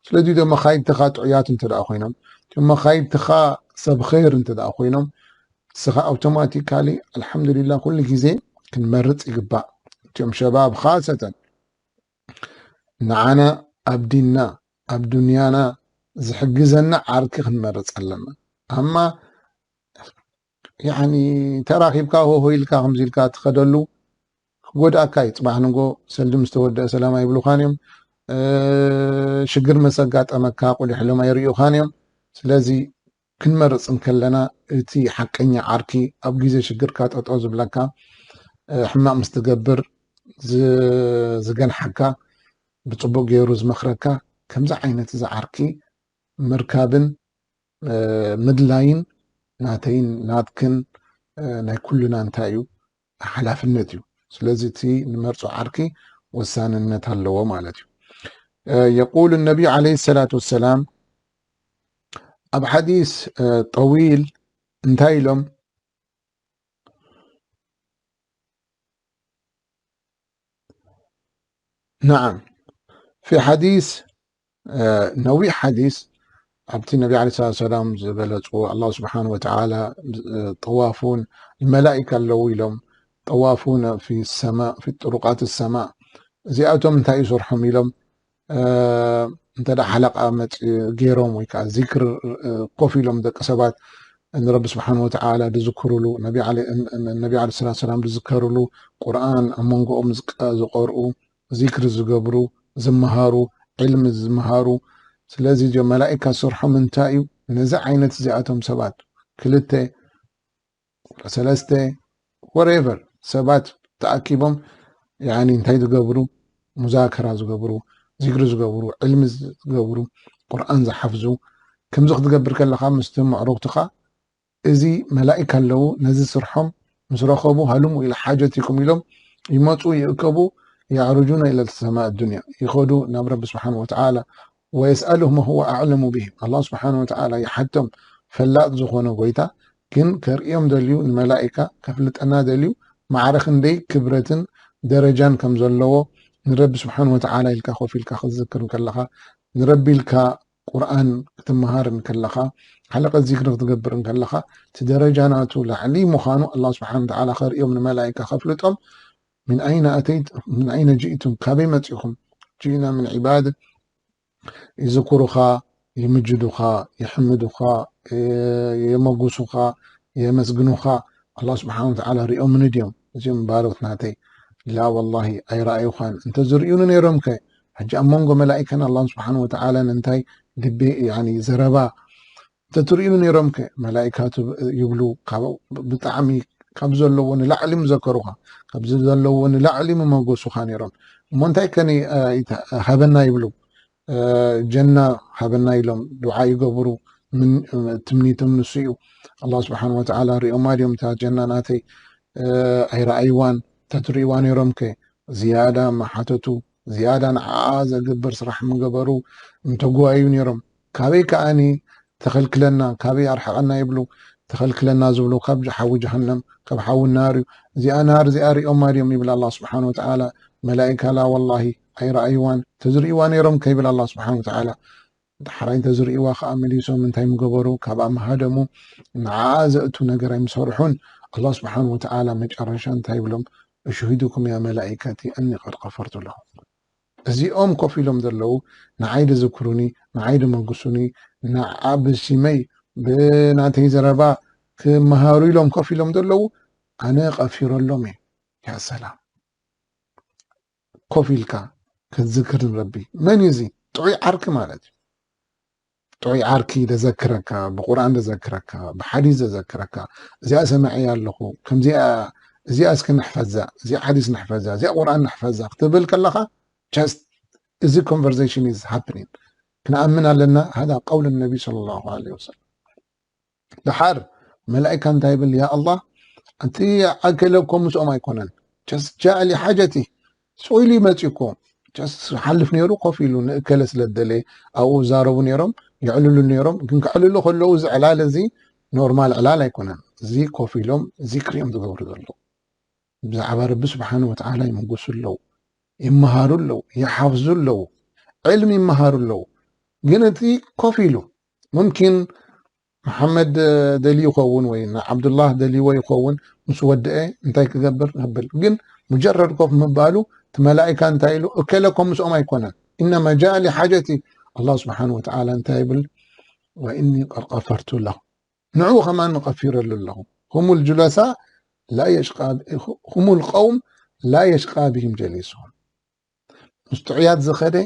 ስለዚ እቶም መኻይድትኻ ጥዑያት እንተ ደኣ ኮይኖም፣ እቶም መኻይድትኻ ሰብ ኸይር እንተ ደኣ ኮይኖም፣ ንስኻ ኣውቶማቲካሊ ኣልሓምዱሊላ ኩሉ ግዜ ክንመርጽ ይግባእ። እቶም ሸባብ ኻሰተን ንዓና ኣብ ዲንና ኣብ ዱንያና ዝሕግዘና ዓርኪ ክንመርጽ ኣለና። ኣማ ያኒ ተራኺብካ ሆሆ ኢልካ ከምዚ ኢልካ ትኸደሉ ክጎድኣካ እዩ። ጽባሕ ንጎ ሰልዲ ምስ ተወደአ ሰላም ኣይብሉኻን እዮም። ሽግር መስ ኣጋጠመካ ቁሊሕሎም ኣይርእዩኻን እዮም። ስለዚ ክንመርጽ እንከለና እቲ ሓቀኛ ዓርኪ ኣብ ግዜ ሽግርካ ጠጠው ዝብለካ ሕማቕ ምስ ትገብር ዝገንሓካ ብጽቡቕ ገይሩ ዝመኽረካ ከምዚ ዓይነት እዚ ዓርኪ ምርካብን ምድላይን ናተይን ናትክን ናይ ኩልና እንታይ እዩ ሓላፍነት እዩ። ስለዚ እቲ ንመርጾ ዓርኪ ወሳንነት ኣለዎ ማለት እዩ። የቁል ነቢዩ ዓለይሂ ሰላቱ ወሰላም ኣብ ሓዲስ ጠዊል እንታይ ኢሎም? نعم في حديث ነዊሕ ሓዲስ ኣብቲ ነቢ ዓለይሂ ሰላቱ ወሰላም ዝበለጽዎ ኣላህ ስብሓን ወተዓላ ጠዋፉን መላኢካ ኣለዉ ኢሎም ጠዋፉን ፊ ሰማ ፊ ጥሩቃት ሰማ እዚኣቶም እንታይ እዩ ስርሖም ኢሎም እንተ ሓለቃ መፅ ገይሮም ወይ ከዓ ዚክር ኮፍ ኢሎም ደቂ ሰባት ንረቢ ስብሓን ወተዓላ ዝዝክሩሉ ነቢ ዓለ ሰላት ሰላም ዝዝከሩሉ ቁርኣን ኣብ መንጎኦም ዝቀርኡ ዚክሪ ዝገብሩ ዝመሃሩ ዕልሚ ዝመሃሩ ስለዚ እዚኦም መላኢካ ስርሖም እንታይ እዩ ነዚ ዓይነት እዚኣቶም ሰባት ክልተ ሰለስተ whatever ሰባት ተኣኪቦም ያኒ እንታይ ዝገብሩ ሙዛከራ ዝገብሩ ዚክሪ ዝገብሩ ዕልሚ ዝገብሩ ቁርኣን ዝሓፍዙ ከምዚ ክትገብር ከለካ ምስቲ ምዕሩክትካ እዚ መላኢካ ኣለዉ ነዚ ስርሖም ምስ ረኸቡ ሃልሙ ኢለ ሓጀት ኢኩም ኢሎም ይመፁ ይእከቡ يعرجون إلى السماء الدنيا ይኸዱ ናብ ረቢ ስብሓን ወተዓላ ويسأله من هو أعلم بهم ኣላህ ስብሓን ወተዓላ ይሓቶም ፈላጥ ዝኾነ ጎይታ ግን ከርእዮም ደልዩ ንመላኢካ ከፍልጠና ደልዩ ማዕረ ክንደይ ክብረትን ደረጃን ከም ዘለዎ ንረቢ ስብሓን ወተዓላ ኢልካ ኮፍ ኢልካ ክትዝክር ከለካ ንረቢ ኢልካ ቁርኣን ክትመሃር እንከለኻ ሓለቀ ዚክሪ ክትገብር እንከለኻ እቲ ደረጃ ናቱ ላዕሊ ምዃኑ ኣላ ስብሓን ተዓላ ከርእዮም ንመላይካ ከፍልጦም من أين أتيت من أين جئتم ካበይ መፂኹም جئنا من عباد ይዝክሩኻ ይምጅዱኻ ይሕምዱኻ የመጉሱኻ የመስግኑኻ ኣላ ስብሓን ተዓላ ሪኦምኒ ድዮም እዚኦም ባሮት ናተይ ላ ወላሂ ኣይረኣዩኻን እንተዝርእዩኒ ነይሮም ከ ሕጂ ኣብ መንጎ መላኢካን ኣላን ስብሓን ወተዓላን እንታይ ልቢ ዘረባ እንተትርእዩኒ ነይሮም ከ መላኢካቱ ይብሉ ብጣዕሚ ካብ ዘለዎ ንላዕሊ ምዘከሩኻ ካብዚ ዘለዎ ንላዕሊ ምመጎሱኻ ነይሮም እሞ እንታይ ከኒ ሃበና ይብሉ ጀና ሃበና ኢሎም ዱዓ ይገብሩ ትምኒቶም ንሱ እዩ ኣላ ስብሓን ወተዓላ ሪኦማ ድዮም እታ ጀና ናተይ ኣይረኣይዋን ተትርእይዋ ነይሮም ከ ዝያዳ መሓተቱ ዝያዳ ንዓኣ ዘግብር ስራሕ ምገበሩ ምተጓዩ ነይሮም ካበይ ከዓኒ ተኸልክለና ካበይ ኣርሕቐና ይብሉ ተኸልክለና ዝብሉ ካብ ሓዊ ጀሃነም ካብ ሓዊ ናር እዩ እዚኣ ናር እዚኣ ሪኦማ ድዮም ይብል ኣላ ስብሓን ወተዓላ መላኢካ ላ ወላሂ ኣይረኣይዋን ተዝርእይዋ ነይሮም ከይብል ኣላ ስብሓን ወተዓላ ዳሕራይ እንተዝርእይዋ ከዓ መሊሶም እንታይ ምገበሩ ካብ ኣምሃደሙ ንዓኣ ዘእቱ ነገር ኣይምሰርሑን ኣላ ስብሓን ወተዓላ መጨረሻ እንታይ ይብሎም أشهدكم يا ملائكتي أني قد غفرت لهم እዚኦም ኮፍ ኢሎም ዘለዉ ንዓይ ድዝክሩኒ ንዓይ ድመጉሱኒ ንዓ ብሲመይ ብናተይ ዘረባ ክመሃሩ ኢሎም ኮፍ ኢሎም ዘለዉ ኣነ ቀፊረሎም እየ ያ ሰላም ኮፍ ኢልካ ክትዝክር ንረቢ መን እዩ እዚ ጥዑይ ዓርኪ ማለት እዩ ጥዑይ ዓርኪ ደዘክረካ ብቁርኣን ደዘክረካ ብሓዲስ ደዘክረካ እዚኣ ሰማዐያ ኣለኹ ከምዚኣ እዚኣ እስኪ ንሕፈዛ እዚኣ ሓዲስ ንሕፈዛ እዚኣ ቁርኣን ንሕፈዛ ክትብል ከለካ just እዚ conversation is happening ክንኣምን ኣለና ሃዳ ቀውል ነቢ صلى الله عليه وسلم ድሓር መላእካ እንታይ ይብል ያ ኣላህ እቲ ኣከለ እኮ ምስኦም ኣይኮነን just جاء لحاجته ስቕ ኢሉ ይመፅእ እኮ just ሓልፍ ነይሩ ኮፍ ኢሉ ንእከለ ስለ ደለየ ኣብኡ ይዛረቡ ነይሮም የዕልሉ ነይሮም ግን ከዕልሉ ከለዉ እዚ ዕላል እዚ ኖርማል ዕላል ኣይኮነን እዚ ኮፍ ኢሎም ዚክሪ እዮም ዝገብሩ ዘለዉ ብዛዕባ ረቢ ስብሓን ወተዓላ ይምጉሱ ኣለዉ ይመሃሩ ኣለዉ፣ ይሓፍዙ ኣለዉ፣ ዕልሚ ይመሃሩ ኣለዉ። ግን እቲ ኮፍ ኢሉ፣ ሙምኪን መሓመድ ደልዩ ይኸውን ወይ ንዓብዱላህ ደልይዎ ይኸውን፣ ምስ ወድአ እንታይ ክገብር ክብል። ግን ሙጀረድ ኮፍ ምባሉ፣ እቲ መላኢካ እንታይ ኢሉ፣ እከለ ኮም ምስኦም ኣይኮነን። ኢነማ ጃእ ሊሓጀቲ። ኣላህ ስብሓን ወተዓላ እንታይ ይብል? ወኢኒ ቀድ ቀፈርቱ ለሁ። ንዑ ከማን ንቐፊረሉ ኣለኹ። ሁሙል ጁለሳ ላ የሽቃ፣ ሁሙል ቀውም ላ የሽቃ ብሂም ጀሊሱሁም። ምስ ጥዑያት ዝኸደ፣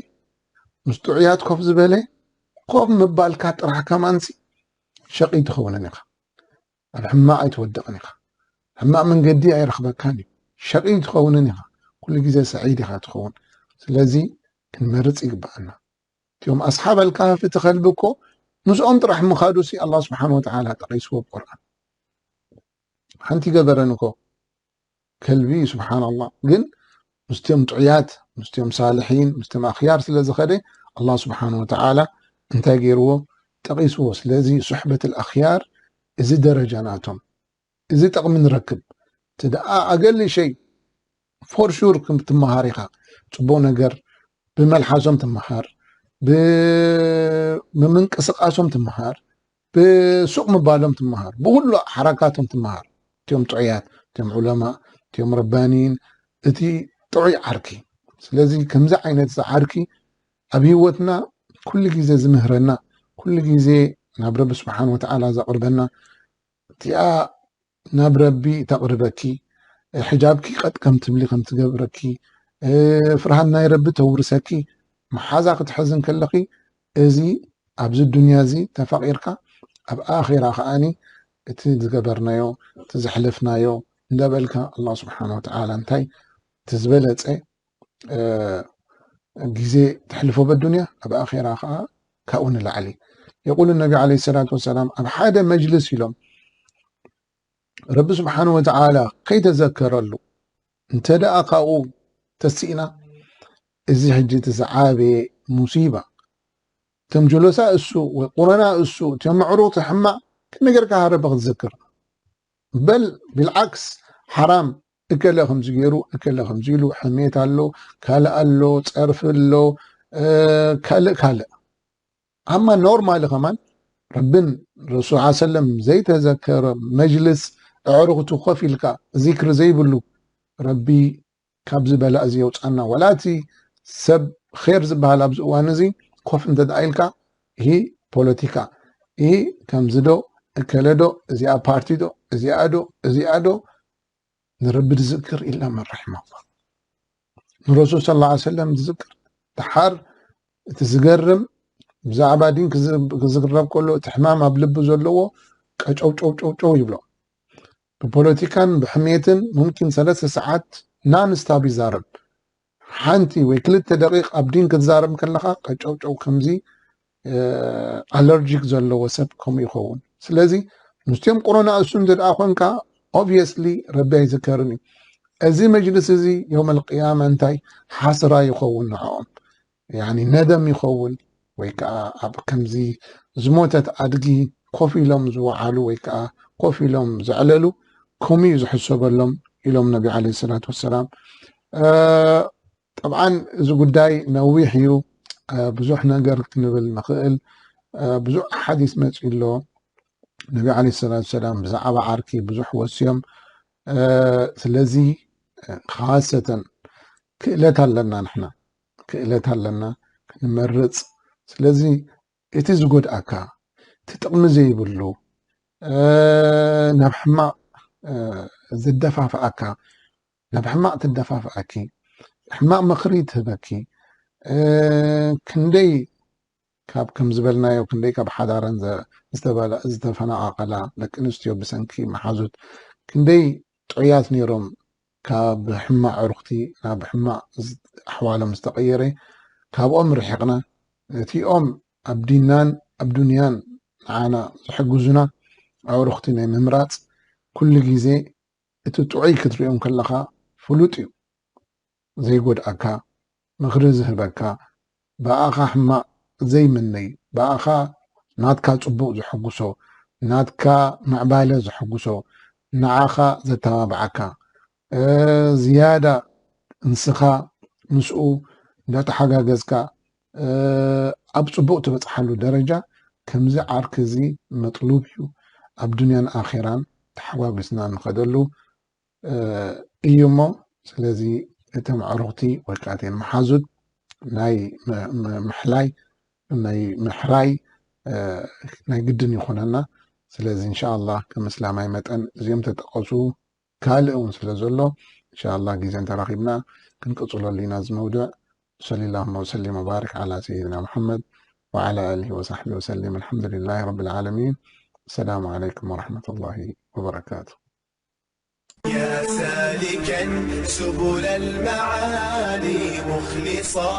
ምስ ጥዑያት ኮፍ ዝበለ፣ ኮፍ ምባልካ ጥራሕ ከማንሲ ሸቂ ትኸውንን ኢኻ። ኣብ ሕማቕ ኣይትወድቕን ኢኻ። ሕማቕ መንገዲ ኣይረኽበካን እዩ። ሸቂ ትኸውንን ኢኻ። ኩሉ ግዜ ሰዒድ ኢኻ ትኸውን። ስለዚ ክንመርጽ ይግብኣና። እቲኦም ኣስሓብ ኣልካህፍ እቲ ከልቢ እኮ ምስኦም ጥራሕ ምኻዱ ሲ ኣላህ ስብሓን ወተዓላ ጠቒስዎ ኣብ ቁርኣን። ሓንቲ ገበረን እኮ ከልቢ፣ ስብሓንላህ። ግን ምስቲኦም ጥዑያት፣ ምስቲኦም ሳልሒን፣ ምስቲኦም ኣኽያር ስለ ዝኸደ ኣላህ ስብሓን ወተዓላ እንታይ ገይርዎ? ጠቒስዎ። ስለዚ ሱሕበት ኣኽያር እዚ ደረጃ ናቶም፣ እዚ ጠቕሚ ንረክብ። እቲ ደኣ ኣገሊ ሸይ ፎር ሹር ትመሃር ኢኻ። ጽቡቕ ነገር ብመልሓሶም ትመሃር፣ ብምንቅስቃሶም ትመሃር፣ ብሱቕ ምባሎም ትመሃር፣ ብኩሉ ሓረካቶም ትመሃር። እቲኦም ጥዑያት፣ እቲኦም ዑለማ፣ እቲኦም ረባኒን፣ እቲ ጥዑይ ዓርኪ። ስለዚ ከምዚ ዓይነት እዚ ዓርኪ ኣብ ህይወትና ኩሉ ግዜ ዝምህረና፣ ኩሉ ግዜ ናብ ረቢ ስብሓን ወተዓላ ዘቕርበና፣ እቲኣ ናብ ረቢ ተቕርበኪ፣ ሕጃብኪ ቀጥ ከም ትብሊ ከም ትገብረኪ፣ ፍርሃት ናይ ረቢ ተውርሰኪ መሓዛ ክትሕዚ እንከለኺ፣ እዚ ኣብዚ ዱንያ እዚ ተፋቒርካ፣ ኣብ ኣኼራ ከኣኒ እቲ ዝገበርናዮ፣ እቲ ዘሕለፍናዮ እንዳበልካ፣ ኣላህ ስብሓን ወተዓላ እንታይ እቲ ዝበለጸ እ፣ ግዜ ተሕልፎ በዱንያ፣ ኣብ ኣኼራ ከኣ ካብኡ ንላዕሊ። የቁሉ ነቢ ዓለይሂ ሰላቱ ወሰላም፣ ኣብ ሓደ መጅልስ ኢሎም ረቢ ስብሓን ወተዓላ ከይተዘከረሉ እንተ ደኣ ካብኡ ተስኢና፣ እዚ ሕጂ እቲ ዝዓበየ ሙሲባ፣ እቶም ጀሎሳ እሱ ወይ ቁረና እሱ፣ እቶም ምዕሩት ሕማቕ ከመይ ጌርካ ረቢ ክትዝክር? በል ቢልዓክስ ሓራም፣ እከለ ከምዚ ገይሩ፣ እከለ ከምዚ ኢሉ፣ ሕሜት ኣሎ፣ ካልእ ኣሎ፣ ጸርፊ ኣሎ፣ እ፣ ካልእ ካልእ። ኣማ ኖርማሊ ከማን ረብን ረሱል ሰለም ዘይተዘከረ መጅልስ ኣዕሩኽቱ ኮፍ ኢልካ ዚክሪ ዘይብሉ፣ ረቢ ካብዚ በላእ እዚ የውጻና። ወላ እቲ ሰብ ኼር ዝበሃል ኣብዚ እዋን እዚ ኮፍ እንተ ደኣ ኢልካ፣ ይሂ ፖለቲካ፣ ይሂ ከምዚ ዶ፣ እከለ ዶ፣ እዚኣ ፓርቲ ዶ፣ እዚኣ ዶ፣ እዚኣ ዶ፣ ንረቢ ዝዝክር ኢላ መን ረሒመ ኣላህ። ንረሱል ሰለላሁ ዐለይሂ ወሰለም ዝዝክር። ደሓር እቲ ዝገርም፣ ብዛዕባ ዲን ክዝ-፣ ክዝረብ ከሎ፣ እቲ ሕማም ኣብ ልቡ ዘለዎ ቀጨው ጨው ጨው ጨው ይብሎ። ብፖለቲካን ብሕሜትን ሙምኪን ሰለስተ ሰዓት ናን ስታፕ ይዛረብ። ሓንቲ ወይ ክልተ ደቂቕ ኣብ ዲን ክትዛረብ ከለኻ ቀጨው ጨው ከምዚ፣ እ፣ ኣለርጂክ ዘለዎ ሰብ ከምኡ ይኸውን። ስለዚ ምስቲኦም ቁረና እሱ እንተ ደኣ ኮንካ፣ ኦብቪየስሊ ረቢ ኣይዝከርን እዩ። እዚ መጅልስ እዚ የውመል ቅያማ እንታይ ሓስራ ይኸውን ንዕኦም። ያኒ ነደም ይኸውን፣ ወይ ከዓ ኣብ ከምዚ ዝሞተት ኣድጊ ኮፍ ኢሎም ዝወዓሉ ወይ ከዓ ኮፍ ኢሎም ዘዕለሉ ከምኡ እዩ ዝሕሰበሎም ኢሎም ነቢ ዓለይሂ ሰላቱ ወሰላም። እ፣ ጠብዓን እዚ ጉዳይ ነዊሕ እዩ። እ፣ ብዙሕ ነገር ክንብል ንኽእል። እ፣ ብዙሕ ሓዲስ መፂኡ ኣሎ። ነቢ ዓለይሂ ሰላቱ ወሰላም ብዛዕባ ዓርኪ ብዙሕ ወስዮም። እ፣ ስለዚ፣ እ፣ ካሰተን ክእለት ኣለና ንሕና፣ ክእለት ኣለና ክንመርጽ። ስለዚ እቲ ዝጎድኣካ፣ እቲ ጥቕሚ ዘይብሉ፣ እ፣ ናብ ሕማቕ፣ እ፣ ዝደፋፍኣካ፣ ናብ ሕማቕ ትደፋፍኣኪ፣ ሕማቕ ምኽሪ ትህበኪ፣ እ፣ ክንደይ ካብ ከም ዝበልናዮ፣ ክንደይ ካብ ሓዳረን ዘ-፣ ዝተበላ-፣ ዝተፈናቓቐላ ደቂ ኣንስትዮ ብሰንኪ መሓዙት፣ ክንደይ ጥዑያት ነይሮም ካብ ሕማቕ ዕሩኽቲ ናብ ሕማቕ ዝ-፣ ኣሕዋሎም ዝተቐየረ፣ ካብኦም ርሒቕና፣ ነቲኦም ኣብ ዲናን ኣብ ዱንያን ንዓና ዝሕግዙና ኣዕሩኽቲ ናይ ምምራጽ ኩሉ ግዜ እቲ ጥዑይ ክትሪኦም ከለኻ ፍሉጥ እዩ። ዘይጎድኣካ፣ ምኽሪ ዝህበካ፣ ብኣኻ ሕማቕ ዘይምነይ፣ ብኣኻ ናትካ ጽቡቕ ዝሕጉሶ፣ ናትካ ምዕባለ ዝሕጉሶ፣ ንዓኻ ዘተባብዓካ፣ እ፣ ዝያዳ ንስኻ ምስኡ እንዳተሓጋገዝካ ኣብ ፅቡቕ ትበፅሓሉ ደረጃ ከምዚ ዓርኪ እዚ መጥሉብ እዩ። ኣብ ዱንያን ኣኼራን ተሓጓጉስና ንኸደሉ እዩ እሞ፣ ስለዚ እቶም ኣዕሩኽቲ ወይ ከዓ እተን መሓዙት ናይ ምሕላይ ናይ ምሕራይ ናይ ግድን ይኾነና። ስለዚ እንሻኣላ ከም እስላማይ መጠን እዚኦም ተጠቀሱ ካልእ እውን ስለ ዘሎ እንሻኣላ ግዜ እንተረኺብና ክንቅፅለሉ ኢና እዚ መውድዕ። صلى الله وسلم وبارك على سيدنا محمد وعلى آله وصحبه وسلم. الحمد لله رب العالمين. السلام عليكم ورحمة الله وبركاته. يا سالكا سبل المعالي مخلصا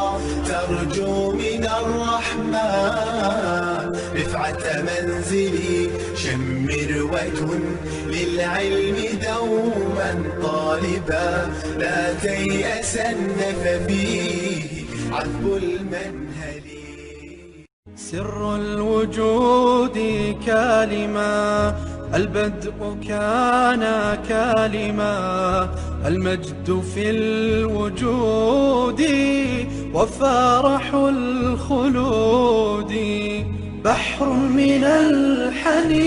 ترجو من الرحمن رفعة منزلي شمر وكن للعلم دوما طالبا لا تيأسن ففيه عذب المنهل. سر الوجود كلمة، البدء كان كلمة، المجد في الوجود وفرح الخلود. بحر من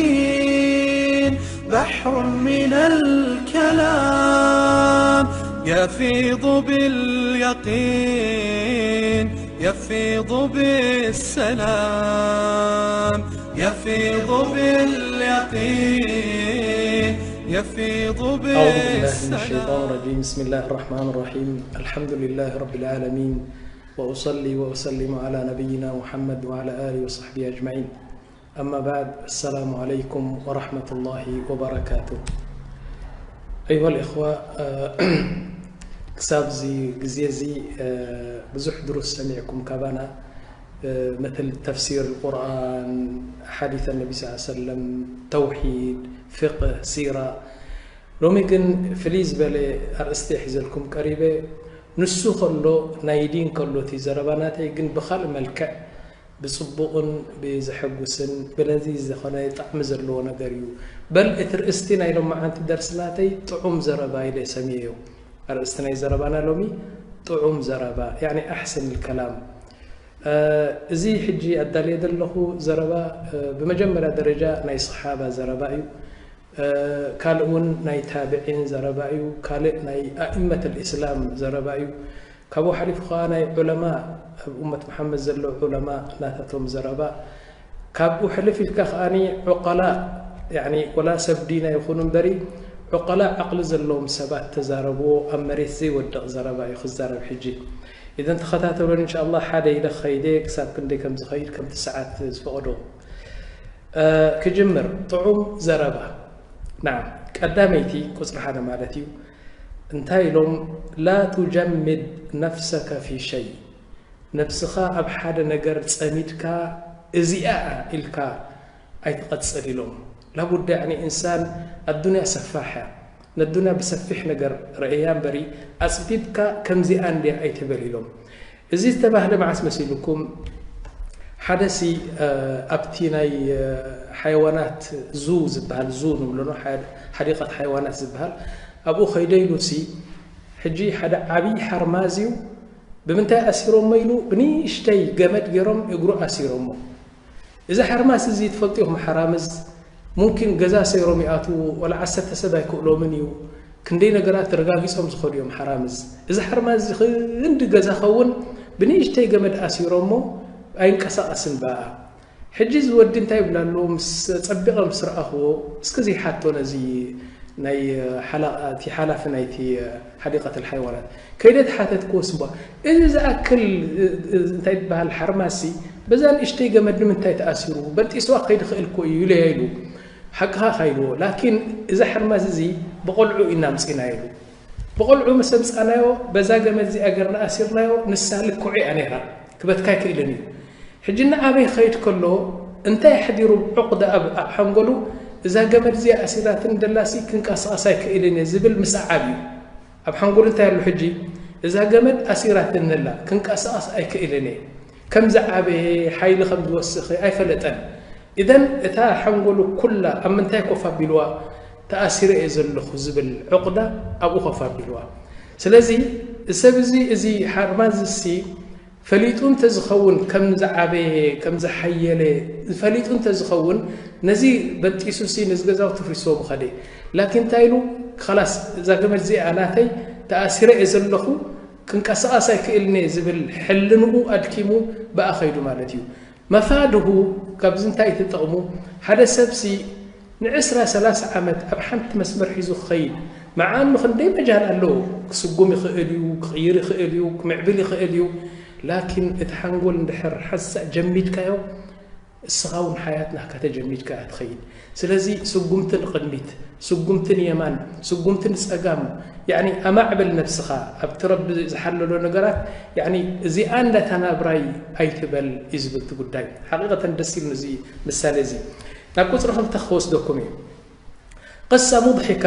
الحنين، بحر من الكلام، يفيض باليقين، يفيض بالسلام، يفيض باليقين، يفيض بالسلام. أعوذ بالله من الشيطان الرجيم. بسم الله الرحمن الرحيم. الحمد لله رب العالمين. وأصلي وأسلم على نبينا محمد وعلى آله وصحبه أجمعين. أما بعد، السلام عليكم ورحمة الله وبركاته. أيها الإخوة، ክሳብ እዚ ግዜ እዚ ብዙሕ ድሩስ ሰሚዕኩም ካባና፣ مثل تفسير القرآن، حديث النبي صلى الله عليه وسلم، توحيد، فقه، سيرة። ሎሚ ግን ፍልይ ዝበለ ኣርእስቲ ሒዘልኩም ቀሪበ። ንሱ ከሎ ናይ ዲን ከሎ እቲ ዘረባ ናተይ ግን ብኻልእ መልክዕ ብጽቡቕን ብዘሐጉስን ብለዚ ዝኾነ ጣዕሚ ዘለዎ ነገር እዩ። በል እቲ ርእስቲ ናይ ሎማዓንቲ ደርሲ ናተይ ጥዑም ዘረባ ኢለ ሰምየዮ። ኣርእስቲ ናይ ዘረባና ሎሚ ጥዑም ዘረባ፣ ያዕኒ ኣሕሰን ከላም። እዚ ሕጂ ኣዳልየ ዘለኹ ዘረባ ብመጀመርያ ደረጃ ናይ ሰሓባ ዘረባ እዩ። ካልእ እውን ናይ ታብዒን ዘረባ እዩ። ካልእ ናይ ኣእመት ልእስላም ዘረባ እዩ። ካብኡ ሓሊፉ ከዓ ናይ ዑለማ፣ ኣብ እመት መሓመድ ዘለዉ ዑለማ ናታቶም ዘረባ። ካብኡ ሕልፍ ኢልካ ከዓኒ ዑቀላ፣ ያዕኒ ወላ ሰብ ዲና ይኹኑ እምበሪ ዑቀላ ዓቕሊ ዘለዎም ሰባት ተዛረብዎ ኣብ መሬት ዘይወድቕ ዘረባ እዩ ክዛረብ ሕጂ። ኢዘን ተኸታተሎን እንሻ ኣላህ ሓደ ኢለ ኸይደ ክሳብ ክንደይ ከም ዝኸይድ ከምቲ ሰዓት ዝፈቐዶ። ክጅምር ጥዑም ዘረባ። ናም ቀዳመይቲ ቁፅሪ ሓደ ማለት እዩ። እንታይ ኢሎም? ላ ቱጀምድ ነፍሰከ ፊ ሸይ፣ ነብስኻ ኣብ ሓደ ነገር ፀሚድካ እዚኣ ኢልካ ኣይትቐፅል ኢሎም። ላቡዳ ያኒ እንሳን ኣዱንያ ሰፋሕ እያ። ነዱንያ ብሰፊሕ ነገር ረእያ እምበሪ ኣፅቢብካ ከምዚኣ እንድያ ኣይትበል ኢሎም። እዚ ዝተባህለ መዓስ መሲልኩም? ሓደሲ ኣብቲ ናይ ሓይዋናት ዙ ዝበሃል፣ ዙ ንብሎ ሓዲቐት ሓይዋናት ዝበሃል፣ ኣብኡ ከይደ ኢሉሲ ሕጂ ሓደ ዓብዪ ሓርማዝ እዩ። ብምንታይ ኣሲሮሞ ኢሉ ብንእሽተይ ገመድ ገይሮም እግሩ ኣሲሮሞ። እዚ ሓርማዝ እዚ ትፈልጡ ኢኹም። ሓራምዝ ሙምኪን ገዛ ሰይሮም ይኣትዉ፣ ወላ ዓሰርተ ሰብ ኣይክእሎምን እዩ። ክንደይ ነገራት ረጋጊጾም ዝኸዱ እዮም ሓራምዝ። እዚ ሓርማዝ እዚ ክንዲ ገዛ ኸውን ብንእሽተይ ገመድ ኣሲሮሞ ኣይንቀሳቐስን በኣ። ሕጂ እዚ ወዲ እንታይ ይብል ኣሎ? ምስ ጸቢቐ ምስ ረኣኽዎ፣ እስኪ እዚ ሓቶ ነዚ ናይ ሓላ-፣ እቲ ሓላፊ ናይቲ ሓዲቀት ልሓይዋናት ከይደ ተሓተትክዎ ስባ፣ እዚ ዝኣክል እንታይ ዝበሃል ሓርማሲ በዛ ንእሽተይ ገመድ ንምንታይ ተኣሲሩ? በጢስዋ ከይድ ኽእል እኮ እዩ ኢለዮ ኢሉ። ሓቅኻ ኢኻ ኢልዎ። ላኪን እዚ ሓርማዝ እዚ ብቆልዑ ኢና ኣምፂእናዮ ኢሉ። ብቆልዑ ምስ ኣምፃናዮ በዛ ገመድ እዚኣ ገርና ኣሲርናዮ፣ ንሳ ልክዑ እያ ነይራ፣ ክበትካ ኣይክእልን እዩ። ሕጂ እናዓበየ ክኸይድ ከሎ እንታይ ኣሕዲሩ ዕቑዳ ኣብ፣ ኣብ ሓንጎሉ? እዛ ገመድ እዚኣ ኣሲራትኒ ደላሲ ክንቀሳቐስ ኣይክእልን እየ ዝብል ምስዓብ እዩ። ኣብ ሓንጎሉ እንታይ ኣሎ ሕጂ? እዛ ገመድ ኣሲራትኒ ኣላ፣ ክንቀሳቐስ ኣይክእልን እየ። ከም ዝዓበየ፣ ሓይሊ ከም ዝወስኸ ኣይፈለጠን። ኢዘን እታ ሓንጎሉ ኩላ ኣብ ምንታይ ኮፍ ኣቢልዋ? ተኣሲረ እየ ዘለኹ ዝብል ዕቑዳ ኣብኡ ኮፍ ኣቢልዋ። ስለዚ ሰብ እዚ፣ እዚ ሓርማዝ እሲ ፈሊጡ እንተዝኸውን፣ ከም ዝዓበየ፣ ከም ዝሓየለ ፈሊጡ እንተዝኸውን፣ ነዚ በጢሱ ሲ ነዚ ገዛውቲ ፍሪስዎ ምኸደ። ላኪን እንታይ ኢሉ? "ኸላስ፣ እዛ ገመድ እዚኣ ናተይ፣ ተኣሲረ እየ ዘለኹ፣ ክንቀሳቐስ ኣይክእልን እየ" ዝብል ሕልንኡ ኣድኪሙ ብኣ ኸይዱ ማለት እዩ። መፋድሁ፣ ካብዚ እንታይ ትጠቕሙ? ሓደ ሰብሲ ንዕስራ ሰላሳ ዓመት ኣብ ሓንቲ መስመር ሒዙ ክኸይድ፣ መዓኑ ክንደይ መጃል ኣለዎ። ክስጉም ይኽእል እዩ፣ ክቕይር ይኽእል እዩ፣ ክምዕብል ይኽእል እዩ። ላኪን እቲ ሓንጎል እንድሕር ሓንሳእ ጀሚድካዮ፣ እስኻ እውን ሓያት ናካ ተጀሚድካ እያ ትኸይድ። ስለዚ ስጉምቲ ንቕድሚት፣ ስጉምቲ ንየማን፣ ስጉምቲ ንጸጋም፣ ያዕኒ ኣማዕብል ነብስኻ ኣብቲ ረቢ ዝሓለሎ ነገራት። ያዕኒ እዚኣ እንዳታ ናብራይ ኣይትበል እዩ ዝብል እቲ ጉዳይ። ሓቂቐተን ደስ ኢሉኒ እዚ ምሳሌ እዚ። ናብ ቁጽሪ ክልተ ክወስደኩም እዩ። ቅሳ ሙድሒካ፣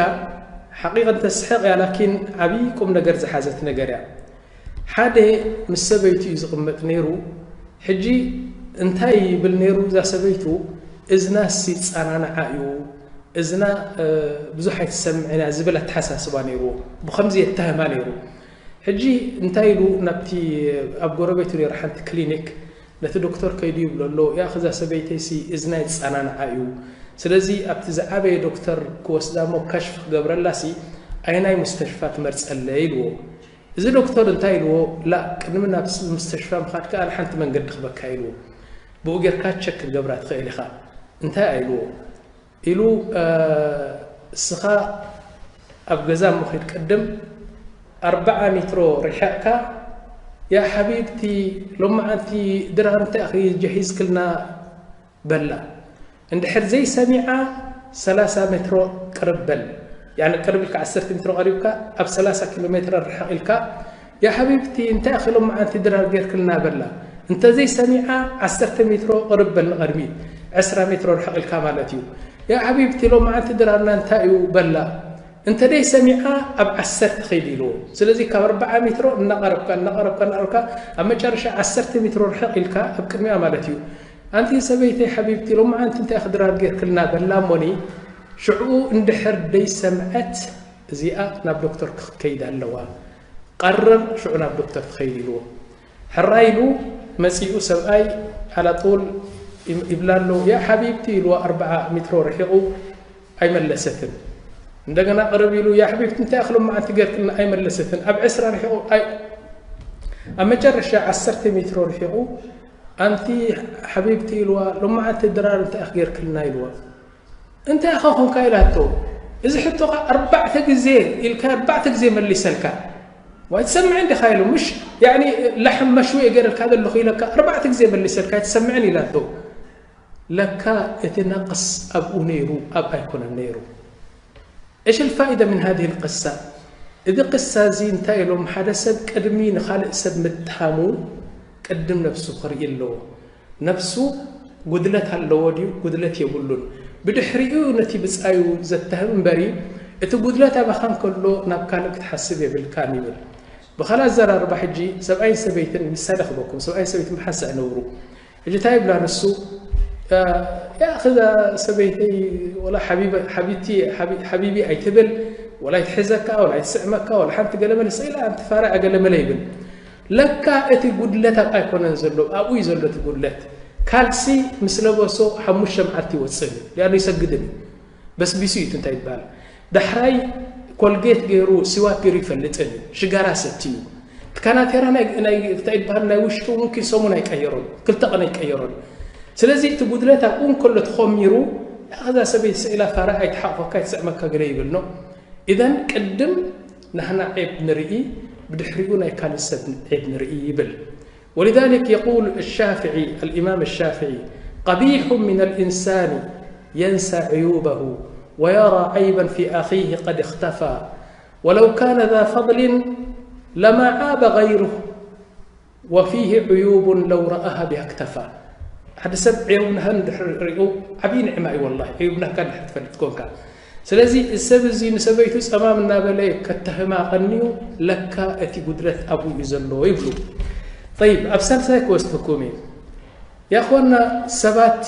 ሓቂቐን ተስሕቕ እያ፣ ላኪን ዓብዪ ቁም ነገር ዝሓዘት ነገር እያ። ሓደ ምስ ሰበይቱ እዩ ዝቕመጥ ነይሩ። ሕጂ እንታይ ይብል ነይሩ? እዛ ሰበይቱ እዝናስ ይጸናንዓ እዩ፣ እዝና፣ እ፣ ብዙሕ ኣይትሰምዕን እያ ዝብል ኣተሓሳስባ ነይርዎ። ብኸምዚ የተህማ ነይሩ። ሕጂ እንታይ ኢሉ? ናብቲ ኣብ ጎረቤቱ ነይሩ ሓንቲ ክሊኒክ፣ ነቲ ዶክተር ከይዱ ይብሎ ኣሎ፣ "ያ፣ እዛ ሰበይተይሲ እዝና ይጸናንዓ እዩ። ስለዚ ኣብቲ ዝዓበየ ዶክተር ክወስዳ እሞ ከሽፍ ክገብረላሲ ኣየናይ ሙስተሽፋ ትመርጸለይ?" ኢልዎ። እዚ ዶክተር እንታይ ኢልዎ? "ላ፣ ቅድሚ ናብ ስ-፣ ሙስተሽፋ ምኻድካ ኣነ ሓንቲ መንገዲ ክበካ" ኢልዎ። "ብኡ ጌርካ ቸክ ክትገብራ ትኽእል ኢኻ።" "እንታይ?" ኢልዎ። ኢሉ፣ እ፣ "እስኻ ኣብ ገዛ እሞ ኺድ ቅድም ኣርብዓ ሜትሮ ርሒቕካ፣ ያ ሓቢብቲ፣ ሎማዓንቲ ድራር እንታይ ኢኺ ጀሂዝክልና?" በላ። እንድሕር ዘይሰሚዓ፣ ሰላሳ ሜትሮ ቅርብ በል። ያዕኒ ቅርብ ኢልካ፣ ዓሰርተ ሜትሮ ቀሪብካ፣ ኣብ ሰላሳ ኪሎ ሜትሮ ርሕቕ ኢልካ፣ "ያ ሓቢብቲ፣ እንታይ ኢኺ ሎማዓንቲ ድራር ጌርክልና?" በላ። እንተ ዘይሰሚዓ፣ ዓሰርተ ሜትሮ ቅርብ በል ንቐድሚት፣ ዕስራ ሜትሮ ርሕቕ ኢልካ ማለት እዩ። "ያ ሓቢብቲ፣ ሎማዓንቲ ድራርና እንታይ እዩ?" በላ። እንተ ደይ ሰሚዓ፣ ኣብ ዓሰርተ ኸይድ ኢልዎ። ስለዚ ካብ ኣርብዓ ሜትሮ እናቐረብካ፣ እናቐረብካ፣ እናቐረብካ፣ ኣብ መጨረሻ ዓሰርተ ሜትሮ ርሕቕ ኢልካ ኣብ ቅድሚኣ ማለት እዩ። "ኣንቲ ሰበይተይ ሓቢብቲ፣ ሎማዓንቲ እንታይ ኢኺ ድራር ጌርክልና?" በላ እሞኒ፣ ሽዕኡ እንድሕር ደይ ሰምዐት፣ እዚኣ ናብ ዶክተር ክትከይድ ኣለዋ። ቀርር፣ ሽዑ ናብ ዶክተር ትኸይድ ኢልዎ። ሕራይ ኢሉ መጺኡ ሰብኣይ፣ ዓላጡል ይም-፣ ይብላ ኣሎ። "ያ ሓቢብቲ" ኢልዋ፣ ኣርብዓ ሜትሮ ርሒቑ። ኣይመለሰትን። እንደገና ቅርብ ኢሉ፣ "ያ ሓቢብቲ፣ እንታይ ኢኺ ሎማዓንቲ ጌርክልና?" ኣይመለሰትን። ኣብ ዕስራ ርሒቑ፣ ኣይ-፣ ኣብ መጨረሻ ዓሰርተ ሜትሮ ርሒቑ፣ "ኣንቲ ሓቢብቲ" ኢልዋ፣ "ሎማዓንቲ ድራር እንታይ ኢኺ ጌርክልና?" ኢልዋ። "እንታይ ኢኻ ኾንካ?" ኢላቶ። እዚ ሕቶኻ ኣርባዕተ ግዜ ኢልካ፣ ኣርባዕተ ግዜ መሊሰልካ። "ዋይ ትሰምዕን ዲኻ?" ኢሉ። "ምሽ፣ ያዕኒ፣ ላሕም መሽዊ እየ ገይረልካ ዘለኹ" ኢለካ፣ ኣርባዕተ ግዜ መሊሰልካ፣ "ኣይትሰምዕን" ኢላቶ። ለካ እቲ ነቕስ ኣብኡ ነይሩ፣ ኣብ ኣይኮነን ነይሩ። إيش الفائدة من هذه القصة؟ እዚ ቅሳ እዚ እንታይ ኢሎም፣ ሓደ ሰብ ቅድሚ ንኻልእ ሰብ ምትሃሙ ቅድም ነብሱ ክርኢ ኣለዎ። ነብሱ ጉድለት ኣለዎ ድዩ ጉድለት የብሉን፣ ብድሕሪኡ ነቲ ብጻዩ ዘተህም እምበሪ፣ እቲ ጉድለት ኣባኻ እንከሎ ናብ ካልእ ክትሓስብ የብልካን ይብል። ብኻልእ ኣዘራርባ ሕጂ ሰብኣይን ሰበይትን ምሳሌ ክበኩም፣ ሰብኣይን ሰበይትን ብሓንሳእ ይነብሩ። ሕጂ እንታይ ይብላ ንሱ? "ያ፣ ያ፣ እዛ ሰበይተይ ወላ ሓቢበ-፣ ሓቢቲ-፣ ሓቢ-፣ ሓቢቢ ኣይትብል፣ ወላ ኣይትሕዘካ፣ ወላ ኣይትስዕመካ፣ ወላ ሓንቲ ገለመለ ስኢላ፣ ኣንቲ ፋራ ገለመለ" ይብል። ለካ እቲ ጉድለት ኣብ ኣይኮነን ዘሎ፣ ኣብኡ እዩ ዘሎ እቲ ጉድለት። ካልሲ ምስ ለበሶ ሓሙሽተ መዓልቲ ይወጽእ እዩ፣ ሊኣኑ ይሰግድን እዩ። በስቢሱ እዩ እቲ እንታይ ይበሃል። ዳሕራይ ኮልጌት ገይሩ፣ ሲዋክ ገይሩ ይፈልጥን እዩ። ሽጋራ ሰቲ እዩ። እቲ ካናቴራ ናይ፣ ናይ፣ እንታይ ይበሃል፣ ናይ ውሽጡ ሙምኪን ሰሙን ኣይቀየሮን፣ ክልተ ቀን ኣይቀየሮን። ስለዚ እቲ ጉድለት ኣብኡ እንከሎ ተኾሚሩ፣ "እዛ ሰበይቲ ስኢላ ፋራ ኣይትሓቕፈካ፣ ኣይትስዕመካ" ገለ ይብል ነው። ኢዘን ቅድም ናህና ዔብ ንርኢ፣ ብድሕሪኡ ናይ ካልእ ሰብ ዔብ ንርኢ ይብል። ولذلك يقول الشافعي، الإمام الشافعي: "قبيح من الإنسان ينسى عيوبه ويرى عيبا في أخيه قد اختفى، ولو كان ذا فضل لما عاب غيره، وفيه عيوب لو رآها بها اكتفى." ሓደ ሰብ ዒዩብ ናህን ድሕሪ ሪኡ ዓብዪ ንዕማ እዩ ወላሂ፣ ዒዩብ ናህካ ድሕሪ ትፈልጥ ኮንካ። ስለዚ እዚ ሰብ እዚ ንሰበይቱ ጸማም እናበለ ከተህማ ቀንዩ፣ ለካ እቲ ጉድለት ኣብኡ እዩ ዘሎ ይብሉ። ጠይብ፣ ኣብ ሳልሳይ ክወስደኩም እዩ። ያ እኽዋና፣ ሰባት፣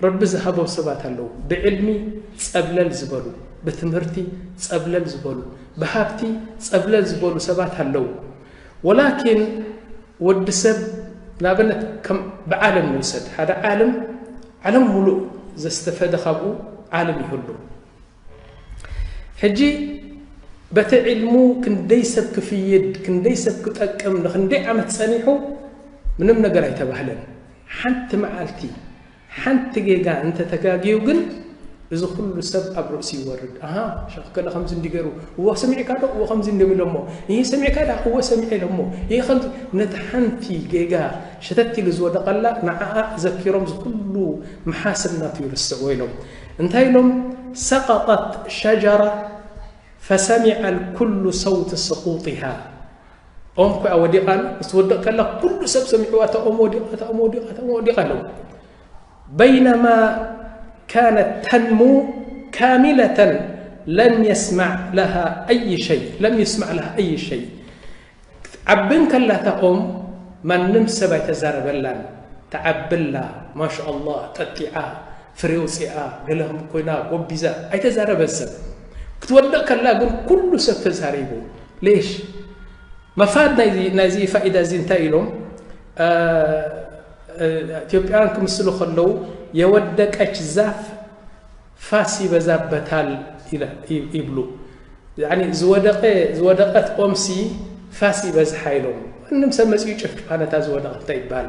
ረቢ ዝሃቦም ሰባት ኣለዉ። ብዕልሚ ጸብለል ዝበሉ፣ ብትምህርቲ ጸብለል ዝበሉ፣ ብሃብቲ ጸብለል ዝበሉ ሰባት ኣለዉ። ወላኪን ወዲ ሰብ ንኣብነት ከም ብዓለም ንውሰድ። ሓደ ዓለም፣ ዓለም ሙሉእ ዘስተፈደ ካብኡ ዓለም ይህሉ። ሕጂ በቲ ዕልሙ ክንደይ ሰብ ክፍይድ፣ ክንደይ ሰብ ክጠቅም፣ ንክንደይ ዓመት ጸኒሑ ምንም ነገር ኣይተባህለን። ሓንቲ መዓልቲ ሓንቲ ጌጋ እንተተጋግዩ ግን እዚ ኩሉ ሰብ ኣብ ርእሲ ይወርድ። ኣሃ፣ ሸኽ ከለ ከምዚ እንዲ ገይሩ፣ እዎ ሰሚዕካ ዶ? እዎ ከምዚ እንዲም ኢሎሞ። ይህ ሰሚዕካ ዳ? እዎ ሰሚዐ ኢሎሞ። ይህ ከምዚ፣ ነቲ ሓንቲ ጌጋ ሸተት ኢሉ ዝወደቐላ ንዓኣ ዘኪሮም እዚ ኩሉ መሓስብ ናቱ ይርስዕዎ ኢሎም። እንታይ ኢሎም? ሰቀጠት ሸጀራ ፈሰሚዐ ልኩሉ ሰውት ስቁጢሃ። ኦም ኮይኣ ወዲቓ፣ ምስ ትወድቕ ከላ ኩሉ ሰብ ሰሚዕዋ፣ እታ ኦም ወዲቓ፣ እታ ኦም ወዲቓ፣ እታ ኦም ወዲቓ ኢሎም። በይነማ ካነት ተንሙ ካሚለተን ለም የስማዕ ለሃ ኣይ ሸይ፣ ለም የስማዕ ለሃ ኣይ ሸይ። ክትዓቢ እንከላ እታ ኦም ማንም ሰብ ኣይተዛረበላን። ትዓቢ ኣላ፣ ማሻ ኣላህ፣ ጠጢዓ፣ ፍሬ ኣውፂኣ፣ ገለ ከም ኮይና ጎቢዛ፣ ኣይተዛረበን ሰብ። ክትወድቕ ከላ ግን ኩሉ ሰብ ተዛሪቡ። ሌሽ? መፋድ ናይዚ፣ ናይዚ ፋኢዳ እዚ እንታይ ኢሎም? እ፣ እ፣ ኢትዮጵያውያን ክምስሉ ከለዉ፣ የወደቀች ዛፍ ፋስ ይበዛበታል ኢለ-፣ ይ-፣ ይብሉ። ያኒ ዝወደቀ፣ ዝወደቀት ኦምሲ ፋስ ይበዝሓ ኢሎም። ማንም ሰብ መጺኡ ጨፍጭፋ ነታ ዝወደቀት እንታይ ይበሃል?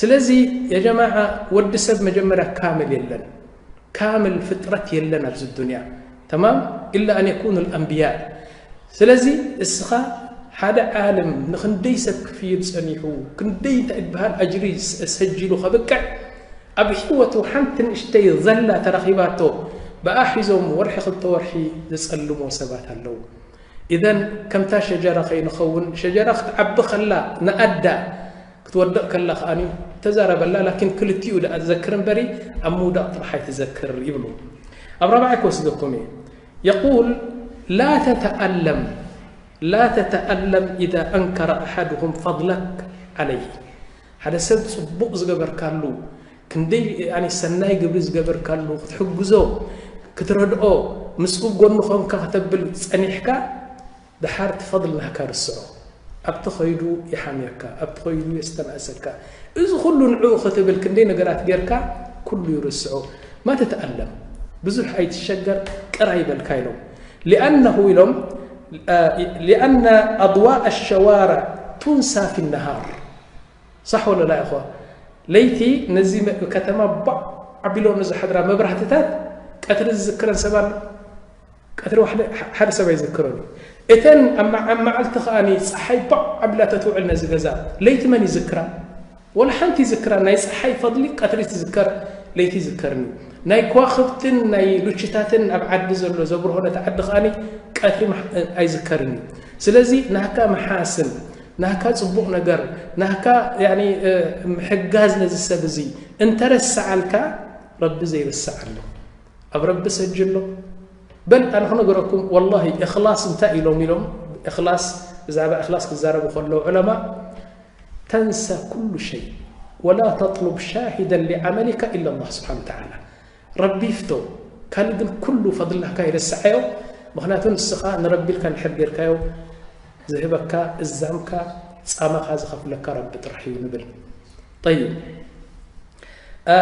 ስለዚ የጀማዓ፣ ወዲ ሰብ መጀመርያ ካምል የለን። ካምል ፍጥረት የለን ኣብዚ ዱንያ። ተማም? ኢላ ኣን የኩኑ ልኣንብያ። ስለዚ እስኻ ሓደ ዓለም ንክንደይ ሰብ ክፍይድ ጸኒሑ፣ ክንደይ እንታይ ዝበሃል ኣጅሪ ስ-፣ ሰጂሉ ከብቅዕ፣ ኣብ ህይወቱ ሓንቲ ንእሽተይ ዘላ ተረኺባቶ፣ ብኣ ሒዞም ወርሒ ክልተ ወርሒ ዘጸልሞ ሰባት ኣለዉ። ኢዘን ከምታ ሸጀራ ከይንኸውን፣ ሸጀራ ክትዓቢ ከላ ንኣዳ፣ ክትወድቕ ከላ ከኣ ተዛረበላ፣ ላኪን ክልቲኡ ደኣ ትዘክር እምበሪ ኣብ ምውዳቕ ጥራሕ ኣይትዘክር ይብሉ። ኣብ ራብዓይ ክወስደኩም እየ። የቁል፣ ላ ተተኣለም፣ ላ ተተኣለም ኢዛ ኣንከረ ኣሓድሁም ፈድለክ ዓለይህ። ሓደ ሰብ ጽቡቕ ዝገበርካሉ፣ ክንደይ፣ ያኒ፣ ሰናይ ግብሪ ዝገበርካሉ ክትሕግዞ፣ ክትረድኦ፣ ምስኡ ጎኑ ኮንካ ከተብል ጸኒሕካ፣ ደሓር እቲ ፈድል ናህካ ርስዖ። ኣብቲ ኸይዱ ይሓምየካ፣ ኣብቲ ኸይዱ የስተናእሰካ። እዚ ኩሉ ንዕኡ ክትብል ክንደይ ነገራት ጌርካ፣ ኩሉ ይርስዖ። ማ ተተኣለም፣ ብዙሕ ኣይትሸገር፣ ቅር ኣይበልካ ኢሎም። ሊኣነሁ ኢሎም፣ እ፣ ሊኣነ ኣድዋእ ሸዋርዕ ቱንሳ ፊ ነሃር። ሳሕ ወለላ ኢኹዋ? ለይቲ ነዚ መ-፣ ከተማ ባዕ ኣቢሎ ንዝሓድራ መብራህትታት ቀትሪ ዝዝክረን ሰብ ኣሎ? ቀትሪ ዋሕደ፣ ሕ-፣ ሓደ ሰብ ኣይዝክረን እዩ። እተን ኣብ መዓ-፣ ኣብ መዓልቲ ከኣ ጸሓይ ባዕ ኣቢላ ተትውዕል ነዚ ገዛ ለይቲ መን ይዝክራ? ወላ ሓንቲ ይዝክራ። ናይ ጸሓይ ፈድሊ ቀትሪ ትዝከር፣ ለይቲ ይዝከርኒ። ናይ ከዋኽብትን ናይ ሉችታትን ኣብ ዓዲ ዘሎ ዘብርሆ ነቲ ዓዲ ከኣ ቀትሪ ማሕ-፣ ኣይዝከርን እዩ። ስለዚ ናህካ መሓስን፣ ናህካ ጽቡቕ ነገር፣ ናህካ፣ ያኒ፣ እ፣ ምሕጋዝ ነዚ ሰብ እዚ እንተረስዓልካ፣ ረቢ ዘይርስዓሉ። ኣብ ረቢ ሰጅሎ። በል ኣነ ክነገረኩም፣ ወላሂ፣ እኽላስ እንታይ ኢሎም ኢሎም፣ እኽላስ፣ ብዛዕባ እኽላስ ክዛረቡ ከለዉ ዑለማ፣ ተንሳ ኩሉ ሸይ፣ ወላ ተጥሉብ ሻሂደን ሊዓመሊካ ኢላ ኣላህ ስብሓነ ወተዓላ። ረቢ ይፍቶ፣ ካልእ ግን ኩሉ ፈድልናካ ይርስዓዮ። ምኽንያቱ ንስኻ ንረቢ ኢልካ እንድሕር ጌርካዮ፣ ዝህበካ እዛምካ ጻማኻ ዝኸፍለካ ረቢ ጥራሕ እዩ ንብል። ጠይብ። አ፣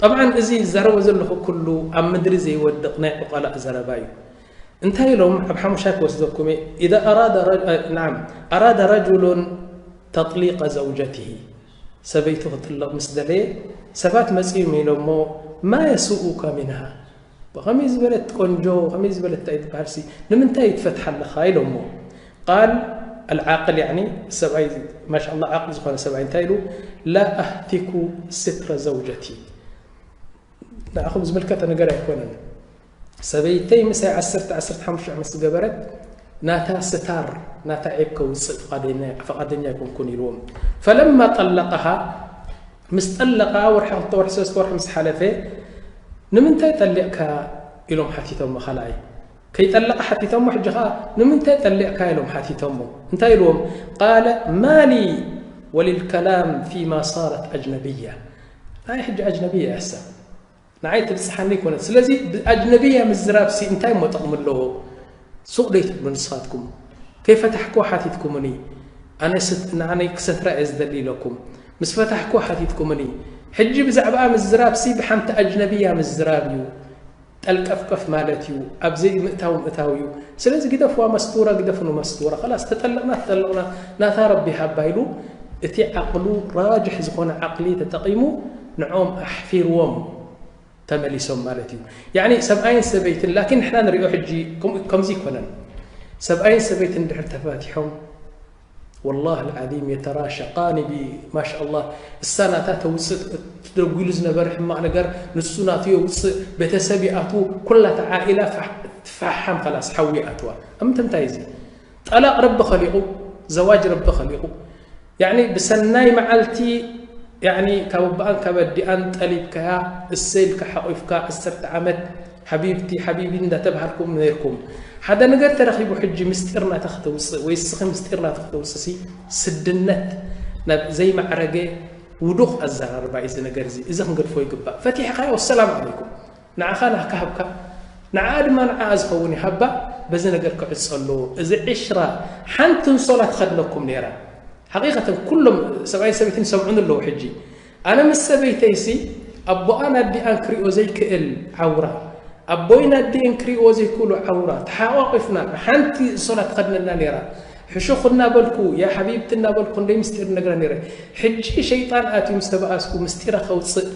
ጠብዓን እዚ ዝዛረቦ ዘለኹ ኩሉ ኣብ ምድሪ ዘይወድቕ ናይ ዑቐላእ ዘረባ እዩ። እንታይ ኢሎም ኣብ ሓሙሻይ ክወስደኩም እየ። ኢዛ ኣራደ ረ-፣ አ፣ ናዓም፣ ኣራደ ረጁሉን ተጥሊቀ ዘውጀትሂ፣ ሰበይቱ ክጥለቕ ምስ ደለየ ሰባት መጺኦም ኢሎሞ፣ ማ የሱኡከ ሚንሃ፣ ከመይ ዝበለት ቆንጆ፣ ከመይ ዝበለት እንታይ ትበሃል ሲ፣ ንምንታይ ትፈትሓ ኣለኻ ኢሎሞ። ቃል ኣልዓቅል፣ ያዕኒ ሰብኣይ፣ ማሻ ኣላህ ዓቅል ዝኾነ ሰብኣይ እንታይ ኢሉ፣ ላ ኣህቲኩ ስትረ ዘውጀቲ፣ ንኣኹም ዝምልከተ ነገር ኣይኮነን። ሰበይተይ ምሳይ ዓሰርተ፣ ዓሰርተ ሓሙሽተ ዓመት ዝገበረት ናታ ስታር፣ ናታ ዒብ ከውፅእ ፍቓደኛ፣ ፍቓደኛ ኣይኮንኩን ኢልዎም። ፈለማ ጠለቀሃ፣ ምስ ጠለቃ ወርሒ ክልተ ወርሒ ሰለስተ ወርሒ ምስ ሓለፈ፣ ንምንታይ ጠሊቕካ ኢሎም ሓቲቶሞ። ካልኣይ ከይጠለቐ ሓቲቶሞ። ሕጂ ኸዓ ንምንታይ ጠሊቕካ ኢሎም ሓቲቶሞ። እንታይ ኢልዎም? ቃለ ማሊ ወሊልከላም ፊማ ሳረት ኣጅነብያ። ንዓይ ሕጂ ኣጅነብያ እያ እሳ። ንዓይ ትብጽሓኒ ኣይኮነት። ስለዚ ብኣጅነብያ ምዝራብሲ እንታይ እሞ ጥቕሚ ኣለዎ? ሱቕ ደይትብሉ ንስኻትኩም። ከይፈታሕክዎ ሓቲትኩምኒ፣ ኣነ ስት-፣ ንዓነይ ክሰትራ እየ ዝደሊ ኢለኩም። ምስ ፈታሕክዎ ሓቲትኩምኒ። ሕጂ ብዛዕባኣ ምዝራብሲ ብሓንቲ ኣጅነብያ ምዝራብ እዩ። ጠልቀፍቀፍ ማለት እዩ። ኣብ ዘይምእታው ምእታው እዩ። ስለዚ ግደፍዋ መስቱራ፣ ግደፍኑ መስቱራ። ኸላስ ተጠለቕና፣ ተጠለቕና፣ ናታ ረቢ ሃባ ኢሉ እቲ ዓቕሉ ራጅሕ ዝኾነ ዓቕሊ ተጠቒሙ ንዖም ኣሕፊርዎም። ተመሊሶም ማለት እዩ። ያኒ ሰብኣይን ሰበይትን፣ ላኪን ንሕና ንሪኦ ሕጂ ከም-፣ ከምዚ ይኮነን። ሰብኣይን ሰበይትን ድሕር ተፋቲሖም፣ ወላሂ ልዓዚም የተራሸቃኒ ቢ-፣ ማሻ ኣላህ፣ እሳ ናታ ተውፅእ፣ ተደጒሉ ዝነበረ ሕማቕ ነገር ንሱ ናቱ የውፅእ፣ ቤተሰብ ይኣትዉ፣ ኩላ እታ ዓኢላ ፋሕ-፣ ትፋሓም፣ ከላስ ሓዊ ይኣትዋ። እምቲ እንታይ እዚ? ጠላቕ ረቢ ኸሊቑ፣ ዘዋጅ ረቢ ኸሊቑ። ያኒ ብሰናይ መዓልቲ፣ ያኒ ካብ ኣቦኣን ካብ ኣዲኣን ጠሊብካያ፣ እሰይ ኢልካ ሓቑፍካ፣ ዓሰርተ ዓመት ሓቢብቲ ሓቢቢ እንዳተባሃልኩም ነይርኩም። ሓደ ነገር ተረኺቡ፣ ሕጂ ምስጢር ናታ ከተውፅእ ወይ እስኺ ምስጢር ናታ ከተውፅእሲ፣ ስድነት ናብ ዘይማዕረገ ውዱቕ ኣዘራርባ እዩ እዚ ነገር እዚ። እዚ ክንገድፎ ይግባእ። ፈቲሕኻዮ፣ ሰላም ዓለይኩም። ንዓኻ ናካ ሃብካ፣ ንዓኣ ድማ ንዓኣ ዝኸውን ይሃባ። በዚ ነገር ክዕጾ ኣለዎ። እዚ ዕሽራ፣ ሓንቲ እንሶላ ትኸድነኩም ነይራ። ሓቂቐተን ኩሎም ሰብኣይን ሰበይትን ይሰምዑኒ ኣለዉ። ሕጂ ኣነ ምስ ሰበይተይሲ፣ ኣቦኣን ኣዲኣን ክሪኦ ዘይክእል ዓውራ፣ ኣቦይን ኣዲእን ክሪእዎ ዘይክእሉ ዓውራ፣ ተሓቋቒፍና፣ ሓንቲ እንሶላ ትኸድነልና ነይራ። ሕሹኽ እናበልኩ፣ ያ ሓቢብቲ እናበልኩ፣ ክንደይ ምስጢር ነግራ ነይረ። ሕጂ ሸይጣን ኣትዩ ምስ ተባኣስኩ፣ ምስጢራ ከውፅእ፣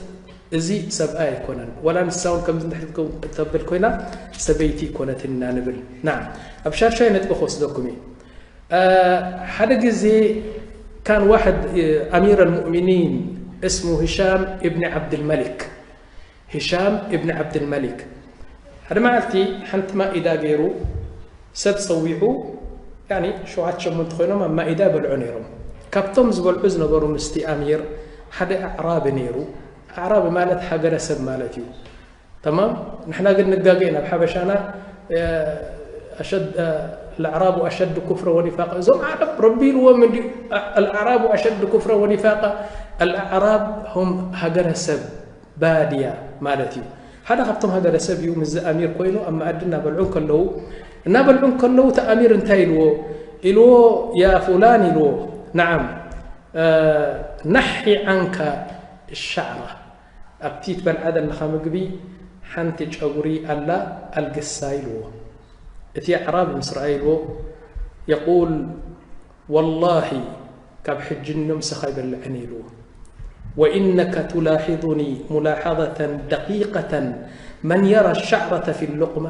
እዚ ሰብኣይ ኣይኮነን። ዋላ ንሳ እውን ከምዚ እንድሕር ትከውን-፣ ተብል ኮይና፣ ሰበይቲ ኣይኮነትን ኢና ንብል። ናዓም፣ ኣብ ሻድሻይ ነጥቢ ክወስደኩም እየ። አ፣ ሓደ ግዜ ካን ዋሕድ፣ እ፣ ኣሚር ኣልሙእሚኒን እስሙ ሂሻም እብኒ ዓብድልመሊክ። ሂሻም እብኒ ዓብድልመሊክ ሓደ መዓልቲ ሓንቲ ማኢዳ ገይሩ ሰብ ጸዊዑ፣ ያኒ ሸውዓተ ሸሞንተ ኮይኖም ኣብ ማኢዳ ይበልዑ ነይሮም። ካብቶም ዝበልዑ ዝነበሩ ምስቲ ኣሚር ሓደ ኣዕራቢ ነይሩ። ኣዕራቢ ማለት ሃገረሰብ ማለት እዩ። ተማም? ንሕና ግን ንጋገ ኢና። ኣብ ሓበሻና፣ እ፣ ኣሸድ-፣ እ፣ الأعراب أشد كفرا ونفاقا። እዞም ዓረብ ረቢ ኢልዎም እንድዩ፣ አ-፣ الأعراب أشد كفرا ونفاقا። الأعراب هم ሃገረሰብ ባድያ ማለት እዩ። ሓደ ካብቶም ሃገረሰብ እዩ፣ ምስዚ ኣሚር ኮይኑ ኣብ መኣዲ እናበልዑ እንከለዉ፣ እናበልዑ እንከለዉ እቲ ኣሚር እንታይ ኢልዎ? ኢልዎ፣ "ያ ፉላን" ኢልዎ፣ "ነዓም፣ እ፣ ነሒ ዓንካ ሻዕራ፣ ኣብቲ ትበልዓ ዘለኻ ምግቢ ሓንቲ ጨጉሪ ኣላ፣ ኣልግሳ" ኢልዎ። እቲ ኣዕራቢ ምስ ረኣየ ኢልዎ፣ የቁል፣ "ወላሂ ካብ ሕጂ ንዮ ምሳኻ ኣይበልዕን" ኢልዎ። "ወኢነከ ቱላሒዙኒ ሙላሓዘተን ደቂቀተን መን የራ ሻዕረተ ፊ ሉቅማ."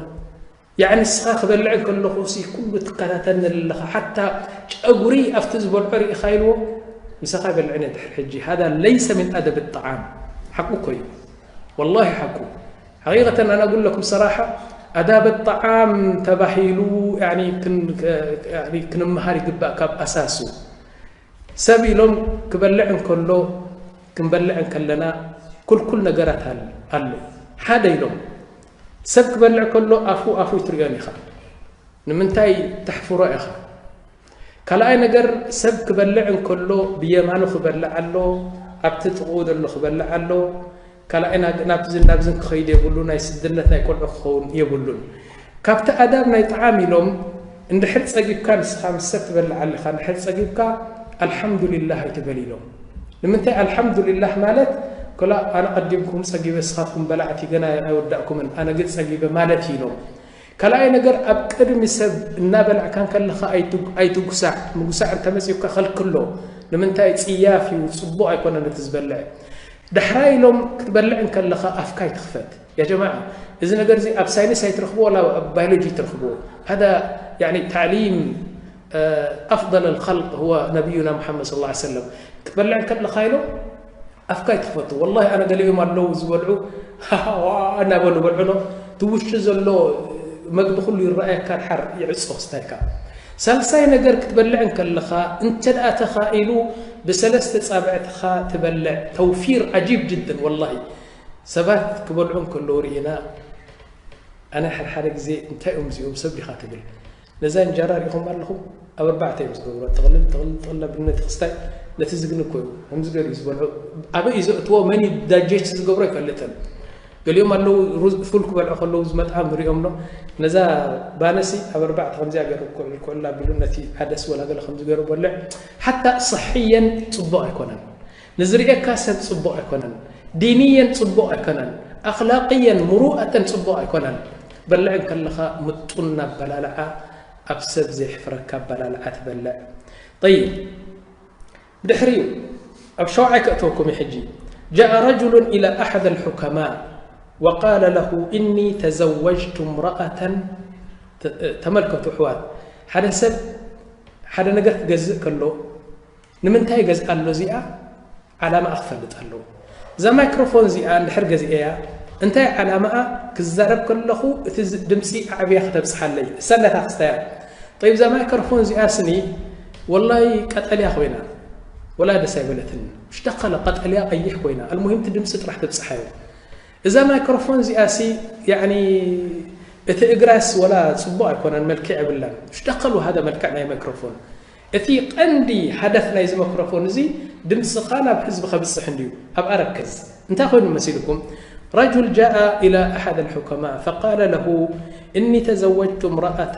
ያዕኒ ንስኻ ክበልዕ እንከለኹ ሲ ኩሉ ትከታተልኒ ኣለኻ፣ ሓታ ጨጉሪ ኣብቲ ዝበልዖ ርኢኻ ኢልዎ፣ ምሳኻ ኣይበልዕን እየ ድሕሪ ሕጂ። ሃዛ ለይሰ ሚን ኣደብ ጣዓም። ሓቁ እኮ እዩ። ወላሂ ሓቁ። ሓቂቀተን ኣነ ኣጉለኩም ሰራሓ፣ ኣዳብ ጣዓም ተባሂሉ፣ ያኒ ክን-፣ ያኒ ክንመሃር ይግባእ ካብ ኣሳሱ። ሰብ ኢሎም ክበልዕ እንከሎ፣ ክንበልዕ እንከለና፣ ኩልኩል ነገራት ኣል-፣ ኣሎ። ሓደ ኢሎም፣ ሰብ ክበልዕ ከሎ ኣፉ፣ ኣፉ ይትርእዮን ኢኻ። ንምንታይ ተሕፍሮ ኢኻ? ካልኣይ ነገር፣ ሰብ ክበልዕ እንከሎ ብየማኑ ክበልዕ ኣሎ፣ ኣብቲ ጥቕኡ ዘሎ ክበልዕ ኣሎ። ካልኣይ ና-፣ ናብዝን ናብዝን ክኸይድ የብሉ፣ ናይ ስድነት ናይ ቆልዑ ክኸውን የብሉን። ካብቲ ኣዳብ ናይ ጣዓም ኢሎም፣ እንድሕር ጸጊብካ ንስኻ ምስ ሰብ ትበልዕ ኣለኻ፣ እንድሕር ጸጊብካ ኣልሓምዱሊላህ ኣይትበል ኢሎም። ንምንታይ ኣልሓምዱሊላህ ማለት፣ ኮላ ኣነ ቀዲምኩም ጸጊበ፣ ንስኻትኩም በላዕቲ ገና ኣይወዳእኩምን፣ ኣነ ግን ጸጊበ ማለት እዩ ኢሎም። ካልኣይ ነገር፣ ኣብ ቅድሚ ሰብ እናበላዕካ እንከለኻ ኣይትጉ-፣ ኣይትጉሳዕ። ምጉሳዕ እንተመጺኡካ ከልክሎ። ንምንታይ? ጽያፍ እዩ፣ ጽቡቕ ኣይኮነን እቲ ዝበልዕ። ዳሕራይ ኢሎም ክትበልዕ እንከለኻ ኣፍካ ኣይትኽፈት። ያ ጀማዓ፣ እዚ ነገር እዚ ኣብ ሳይንስ ኣይትረኽብዎ፣ ወላ ኣብ ባዮሎጂ ኣይትረኽብዎ። ሃዛ፣ ያኒ፣ ታዕሊም፣ እ፣ ኣፍደል ኣልኸልቅ ሁወ ነቢዩና ሙሓመድ ሰለላሁ ዐለይሂ ወሰለም። ክትበልዕ እንከለኻ ኢሎም ኣፍካ ኣይትኽፈቱ። ወላሂ ኣነ ገሊኦም ኣለዉ ዝበልዑ፣ ሃሃዋ እናበሉ በልዑ ነው። እቲ ውሽጢ ዘሎ መግቢ ኩሉ ይረኣየካ፣ ድሓር ይዕጾ ክስታይካ። ሳልሳይ ነገር ክትበልዕ እንከለኻ፣ እንተ ደኣ ተኻኢሉ ብሰለስተ ጻብዕትኻ ትበልዕ። ተውፊር ዓጂብ ጅደን ወላሂ። ሰባት ክበልዑ እንከለዉ ርኢና፣ ኣነ ሓደ ሓደ ግዜ፣ "እንታይ እዮም እዚኦም፣ ሰብ ዲኻ?" ትብል። ነዛ እንጀራ ሪኢኹም ኣለኹም? ኣብ ኣርባዕተ እዮም ዝገብሮ። ጥቕልል፣ ጥቕልል፣ ጥቕልል፣ ኣብ ነቲ ክስታይ፣ ነቲ ዝግኒ እኮ እዩ። ከምዚ ገይሩ እዩ ዝበልዖ። ኣበይ እዩ ዘእትዎ፣ መን እዩ ዳጀስት ዝገብሮ ኣይፈልጥን። ገሊኦም ኣለዉ ሩዝ ፉል ክበልዑ ከለዉ ዝመጥዓም ንሪኦም ዶ። ነዛ ባነሲ ኣብ ኣርባዕተ ከምዚኣ ገይሩ ክዕል ክዕል ኣቢሉ ነቲ ዓደስ ወላ ገለ ከምዚ ገይሩ በልዕ። ሓታ ሰሕየን ጽቡቕ ኣይኮነን። ንዝርእየካ ሰብ ጽቡቕ ኣይኮነን። ዲንየን ጽቡቕ ኣይኮነን። ኣኽላቅየን ምሩኣተን ጽቡቕ ኣይኮነን። በልዕ እንከለኻ ምጡን እናበላልዓ ኣብ ሰብ ዘየሕፍረካ ኣበላልዓ ትበልዕ። ጠይብ። ብድሕሪኡ ኣብ ሸውዓይ ከእተወኩም እዩ ሕጂ። جاء رجل إلى أحد الحكماء وقال له إني تزوجت امرأة. ተ-፣ ተመልከቱ ኣሕዋት፣ ሓደ ሰብ ሓደ ነገር ክገዝእ ከሎ ንምንታይ ይገዝኣ ኣሎ እዚኣ ዓላማኣ ክፈልጥ ኣለዎ። እዛ ማይክሮፎን እዚኣ እንድሕር ገዚኤያ እንታይ ዓላማኣ ክዛረብ ከለኹ እቲ ዝ-፣ ድምፂ ኣዕብያ ከተብፅሓለይ እሰነታ ክስተያ። ጠይብ እዛ ማይክሮፎን እዚኣ ስኒ ወላይ ቀጠልያ ኮይና ወላ ደስ ኣይበለትን። ሽተኸለ ቀጠልያ ቀይሕ ኮይና ኣልሙሂም እቲ ድምፂ ጥራሕ ተብፅሓዮ። እዛ ማይክሮፎን እዚኣ ሲ ያኒ እቲ እግራስ ወላ ፅቡቕ ኣይኮነን፣ መልክዕ የብላን። ሽተኸሉ ሃደ መልክዕ ናይ ማይክሮፎን። እቲ ቀንዲ ሃደፍ ናይዚ ማይክሮፎን እዚ ድምፅኻ ናብ ህዝቢ ከብፅሕ እንድዩ። ኣብ ኣረከዝ እንታይ ኮይኑ መሲልኩም? رجل جاء إلى أحد الحكماء فقال له إني تزوجت امرأة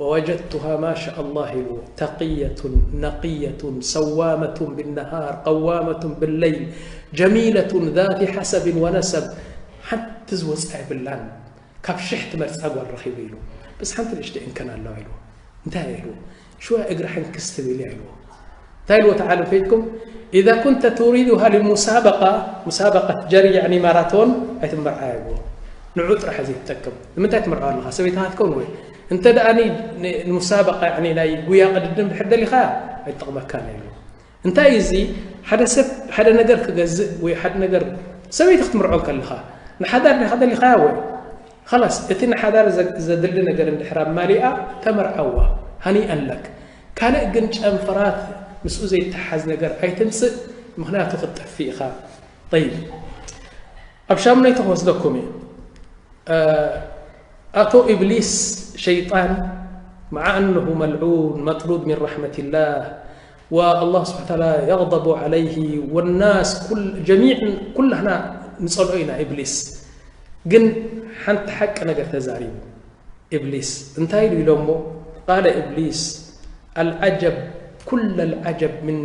ووجدتها ما شاء الله ኢሉ ተቅየቱን ነቅየቱን ሰዋመቱን ብነሃር ቀዋመቱን ብለይል ጀሚለቱን ذات حسب ونسب ሓንቲ ዝወፅኣ የብላን ካብ ሽሕ ትመርፃ ጓል ረኺቡ ኢሉ በስ ሓንቲ ንእሽተ እንከን ኣለዋ ኢሉ እንታይ ኢሉ ሽዋ እግሪ ሕንክስ ትብል እያ ኢሉ እንታይ ኢልዎ ተዓለም ፈይድኩም إذا كنت تريدها للمسابقة مسابقة جري يعني ماراثون ኣይትመርዓያ ይብዎ ንዑ ጥራሕ እዚ ትጠቅም ንምንታይ ትመርዓዋ ኣለኻ ሰበይትኻ ትከውን ወይ እንተ ደኣ ንሙሳበቃ ናይ ጉያ ቅድድም ድሕር ደሊኻ ኣይትጠቕመካን እዩ እንታይ እዚ ሓደ ሰብ ሓደ ነገር ክገዝእ ወይ ሓደ ነገር ሰበይቲ ክትምርዖ ከለኻ ንሓዳር ዲኻ ደሊኻያ ወይ خلاص እቲ ንሓዳር ዘድሊ ነገር እንድሕር ኣማሊኣ ተመርዓዋ ሃኒአን ለክ ካልእ ግን ጨንፈራት ምስኡ ዘይተሓዝ ነገር ኣይትምፅእ ምክንያቱ ክትጠፍእ ኢኻ طيب ኣብ ሻሙነይቲ ክወስደኩም እዩ ኣቶ ኢብሊስ ሸይጣን مع أنه ملعون مطرود من رحمة الله والله سبحانه وتعالى يغضب عليه والناس كل جميعا ኩላህና ንጸልኦ ኢና ኢብሊስ ግን ሓንቲ ሓቂ ነገር ተዛሪቡ ኢብሊስ እንታይ ኢሉ ኢሎሞ قال إبليس العجب كل العجب من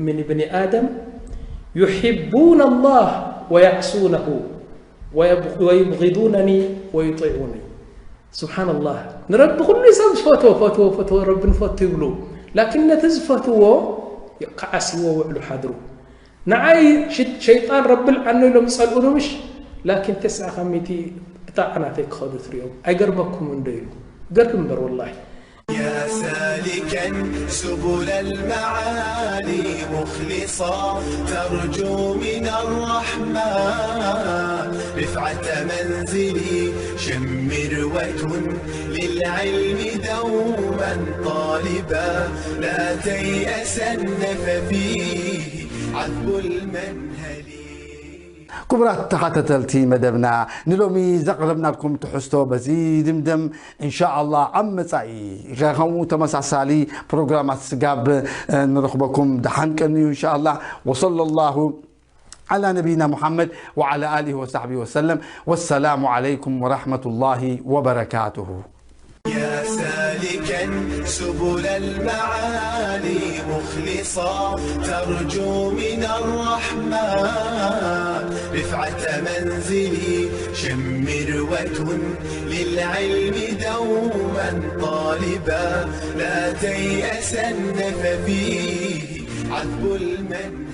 من ابن آدم يحبون الله ويعصونه ويبغضونني ويطيعوني سبحان الله ንረቢ ኩሉ ሰብ ዝፈትዎ ፈትዎ ፈትዎ ረቢ ንፈቱ ይብሉ ላኪን ነቲ ዝፈትዎ ክዓስዎ ውዕሉ ሓድሩ ንዓይ ሸይጣን ረቢ ልዓኖ ኢሎም ዝፀልኡኒ ምሽ ላኪን ተስዓ ካብ ሚእቲ ብጣዕ ናተይ ክኸዱ ትሪኦም ኣይገርመኩም እንዶ ኢሉ ገርም እምበር ወላሂ يا سالكا سبل المعالي مخلصا ترجو من الرحمن رفعة منزلي شمر وكن للعلم دوما طالبا لا تيأسن ففيه عذب المنهل ክቡራት ተኸታተልቲ መደብና ንሎሚ ዘቕረብናልኩም ትሕዝቶ በዚ ድምደም እንሻ ኣላ ኣብ መጻኢ ከምኡ ተመሳሳሊ ፕሮግራማት ስጋብ ንረኽበኩም ደሓን ቀንዩ እንሻ ኣላ وصلى الله على نبينا محمد وعلى آله وصحبه وسلم والسلام عليكم ورحمة الله وبركاته يا سالكا سبل المعالي مخلصا ترجو من الرحمن رفعة منزلي شمر وكن للعلم دوما طالبا لا تيأسن ففيه عذب المنهل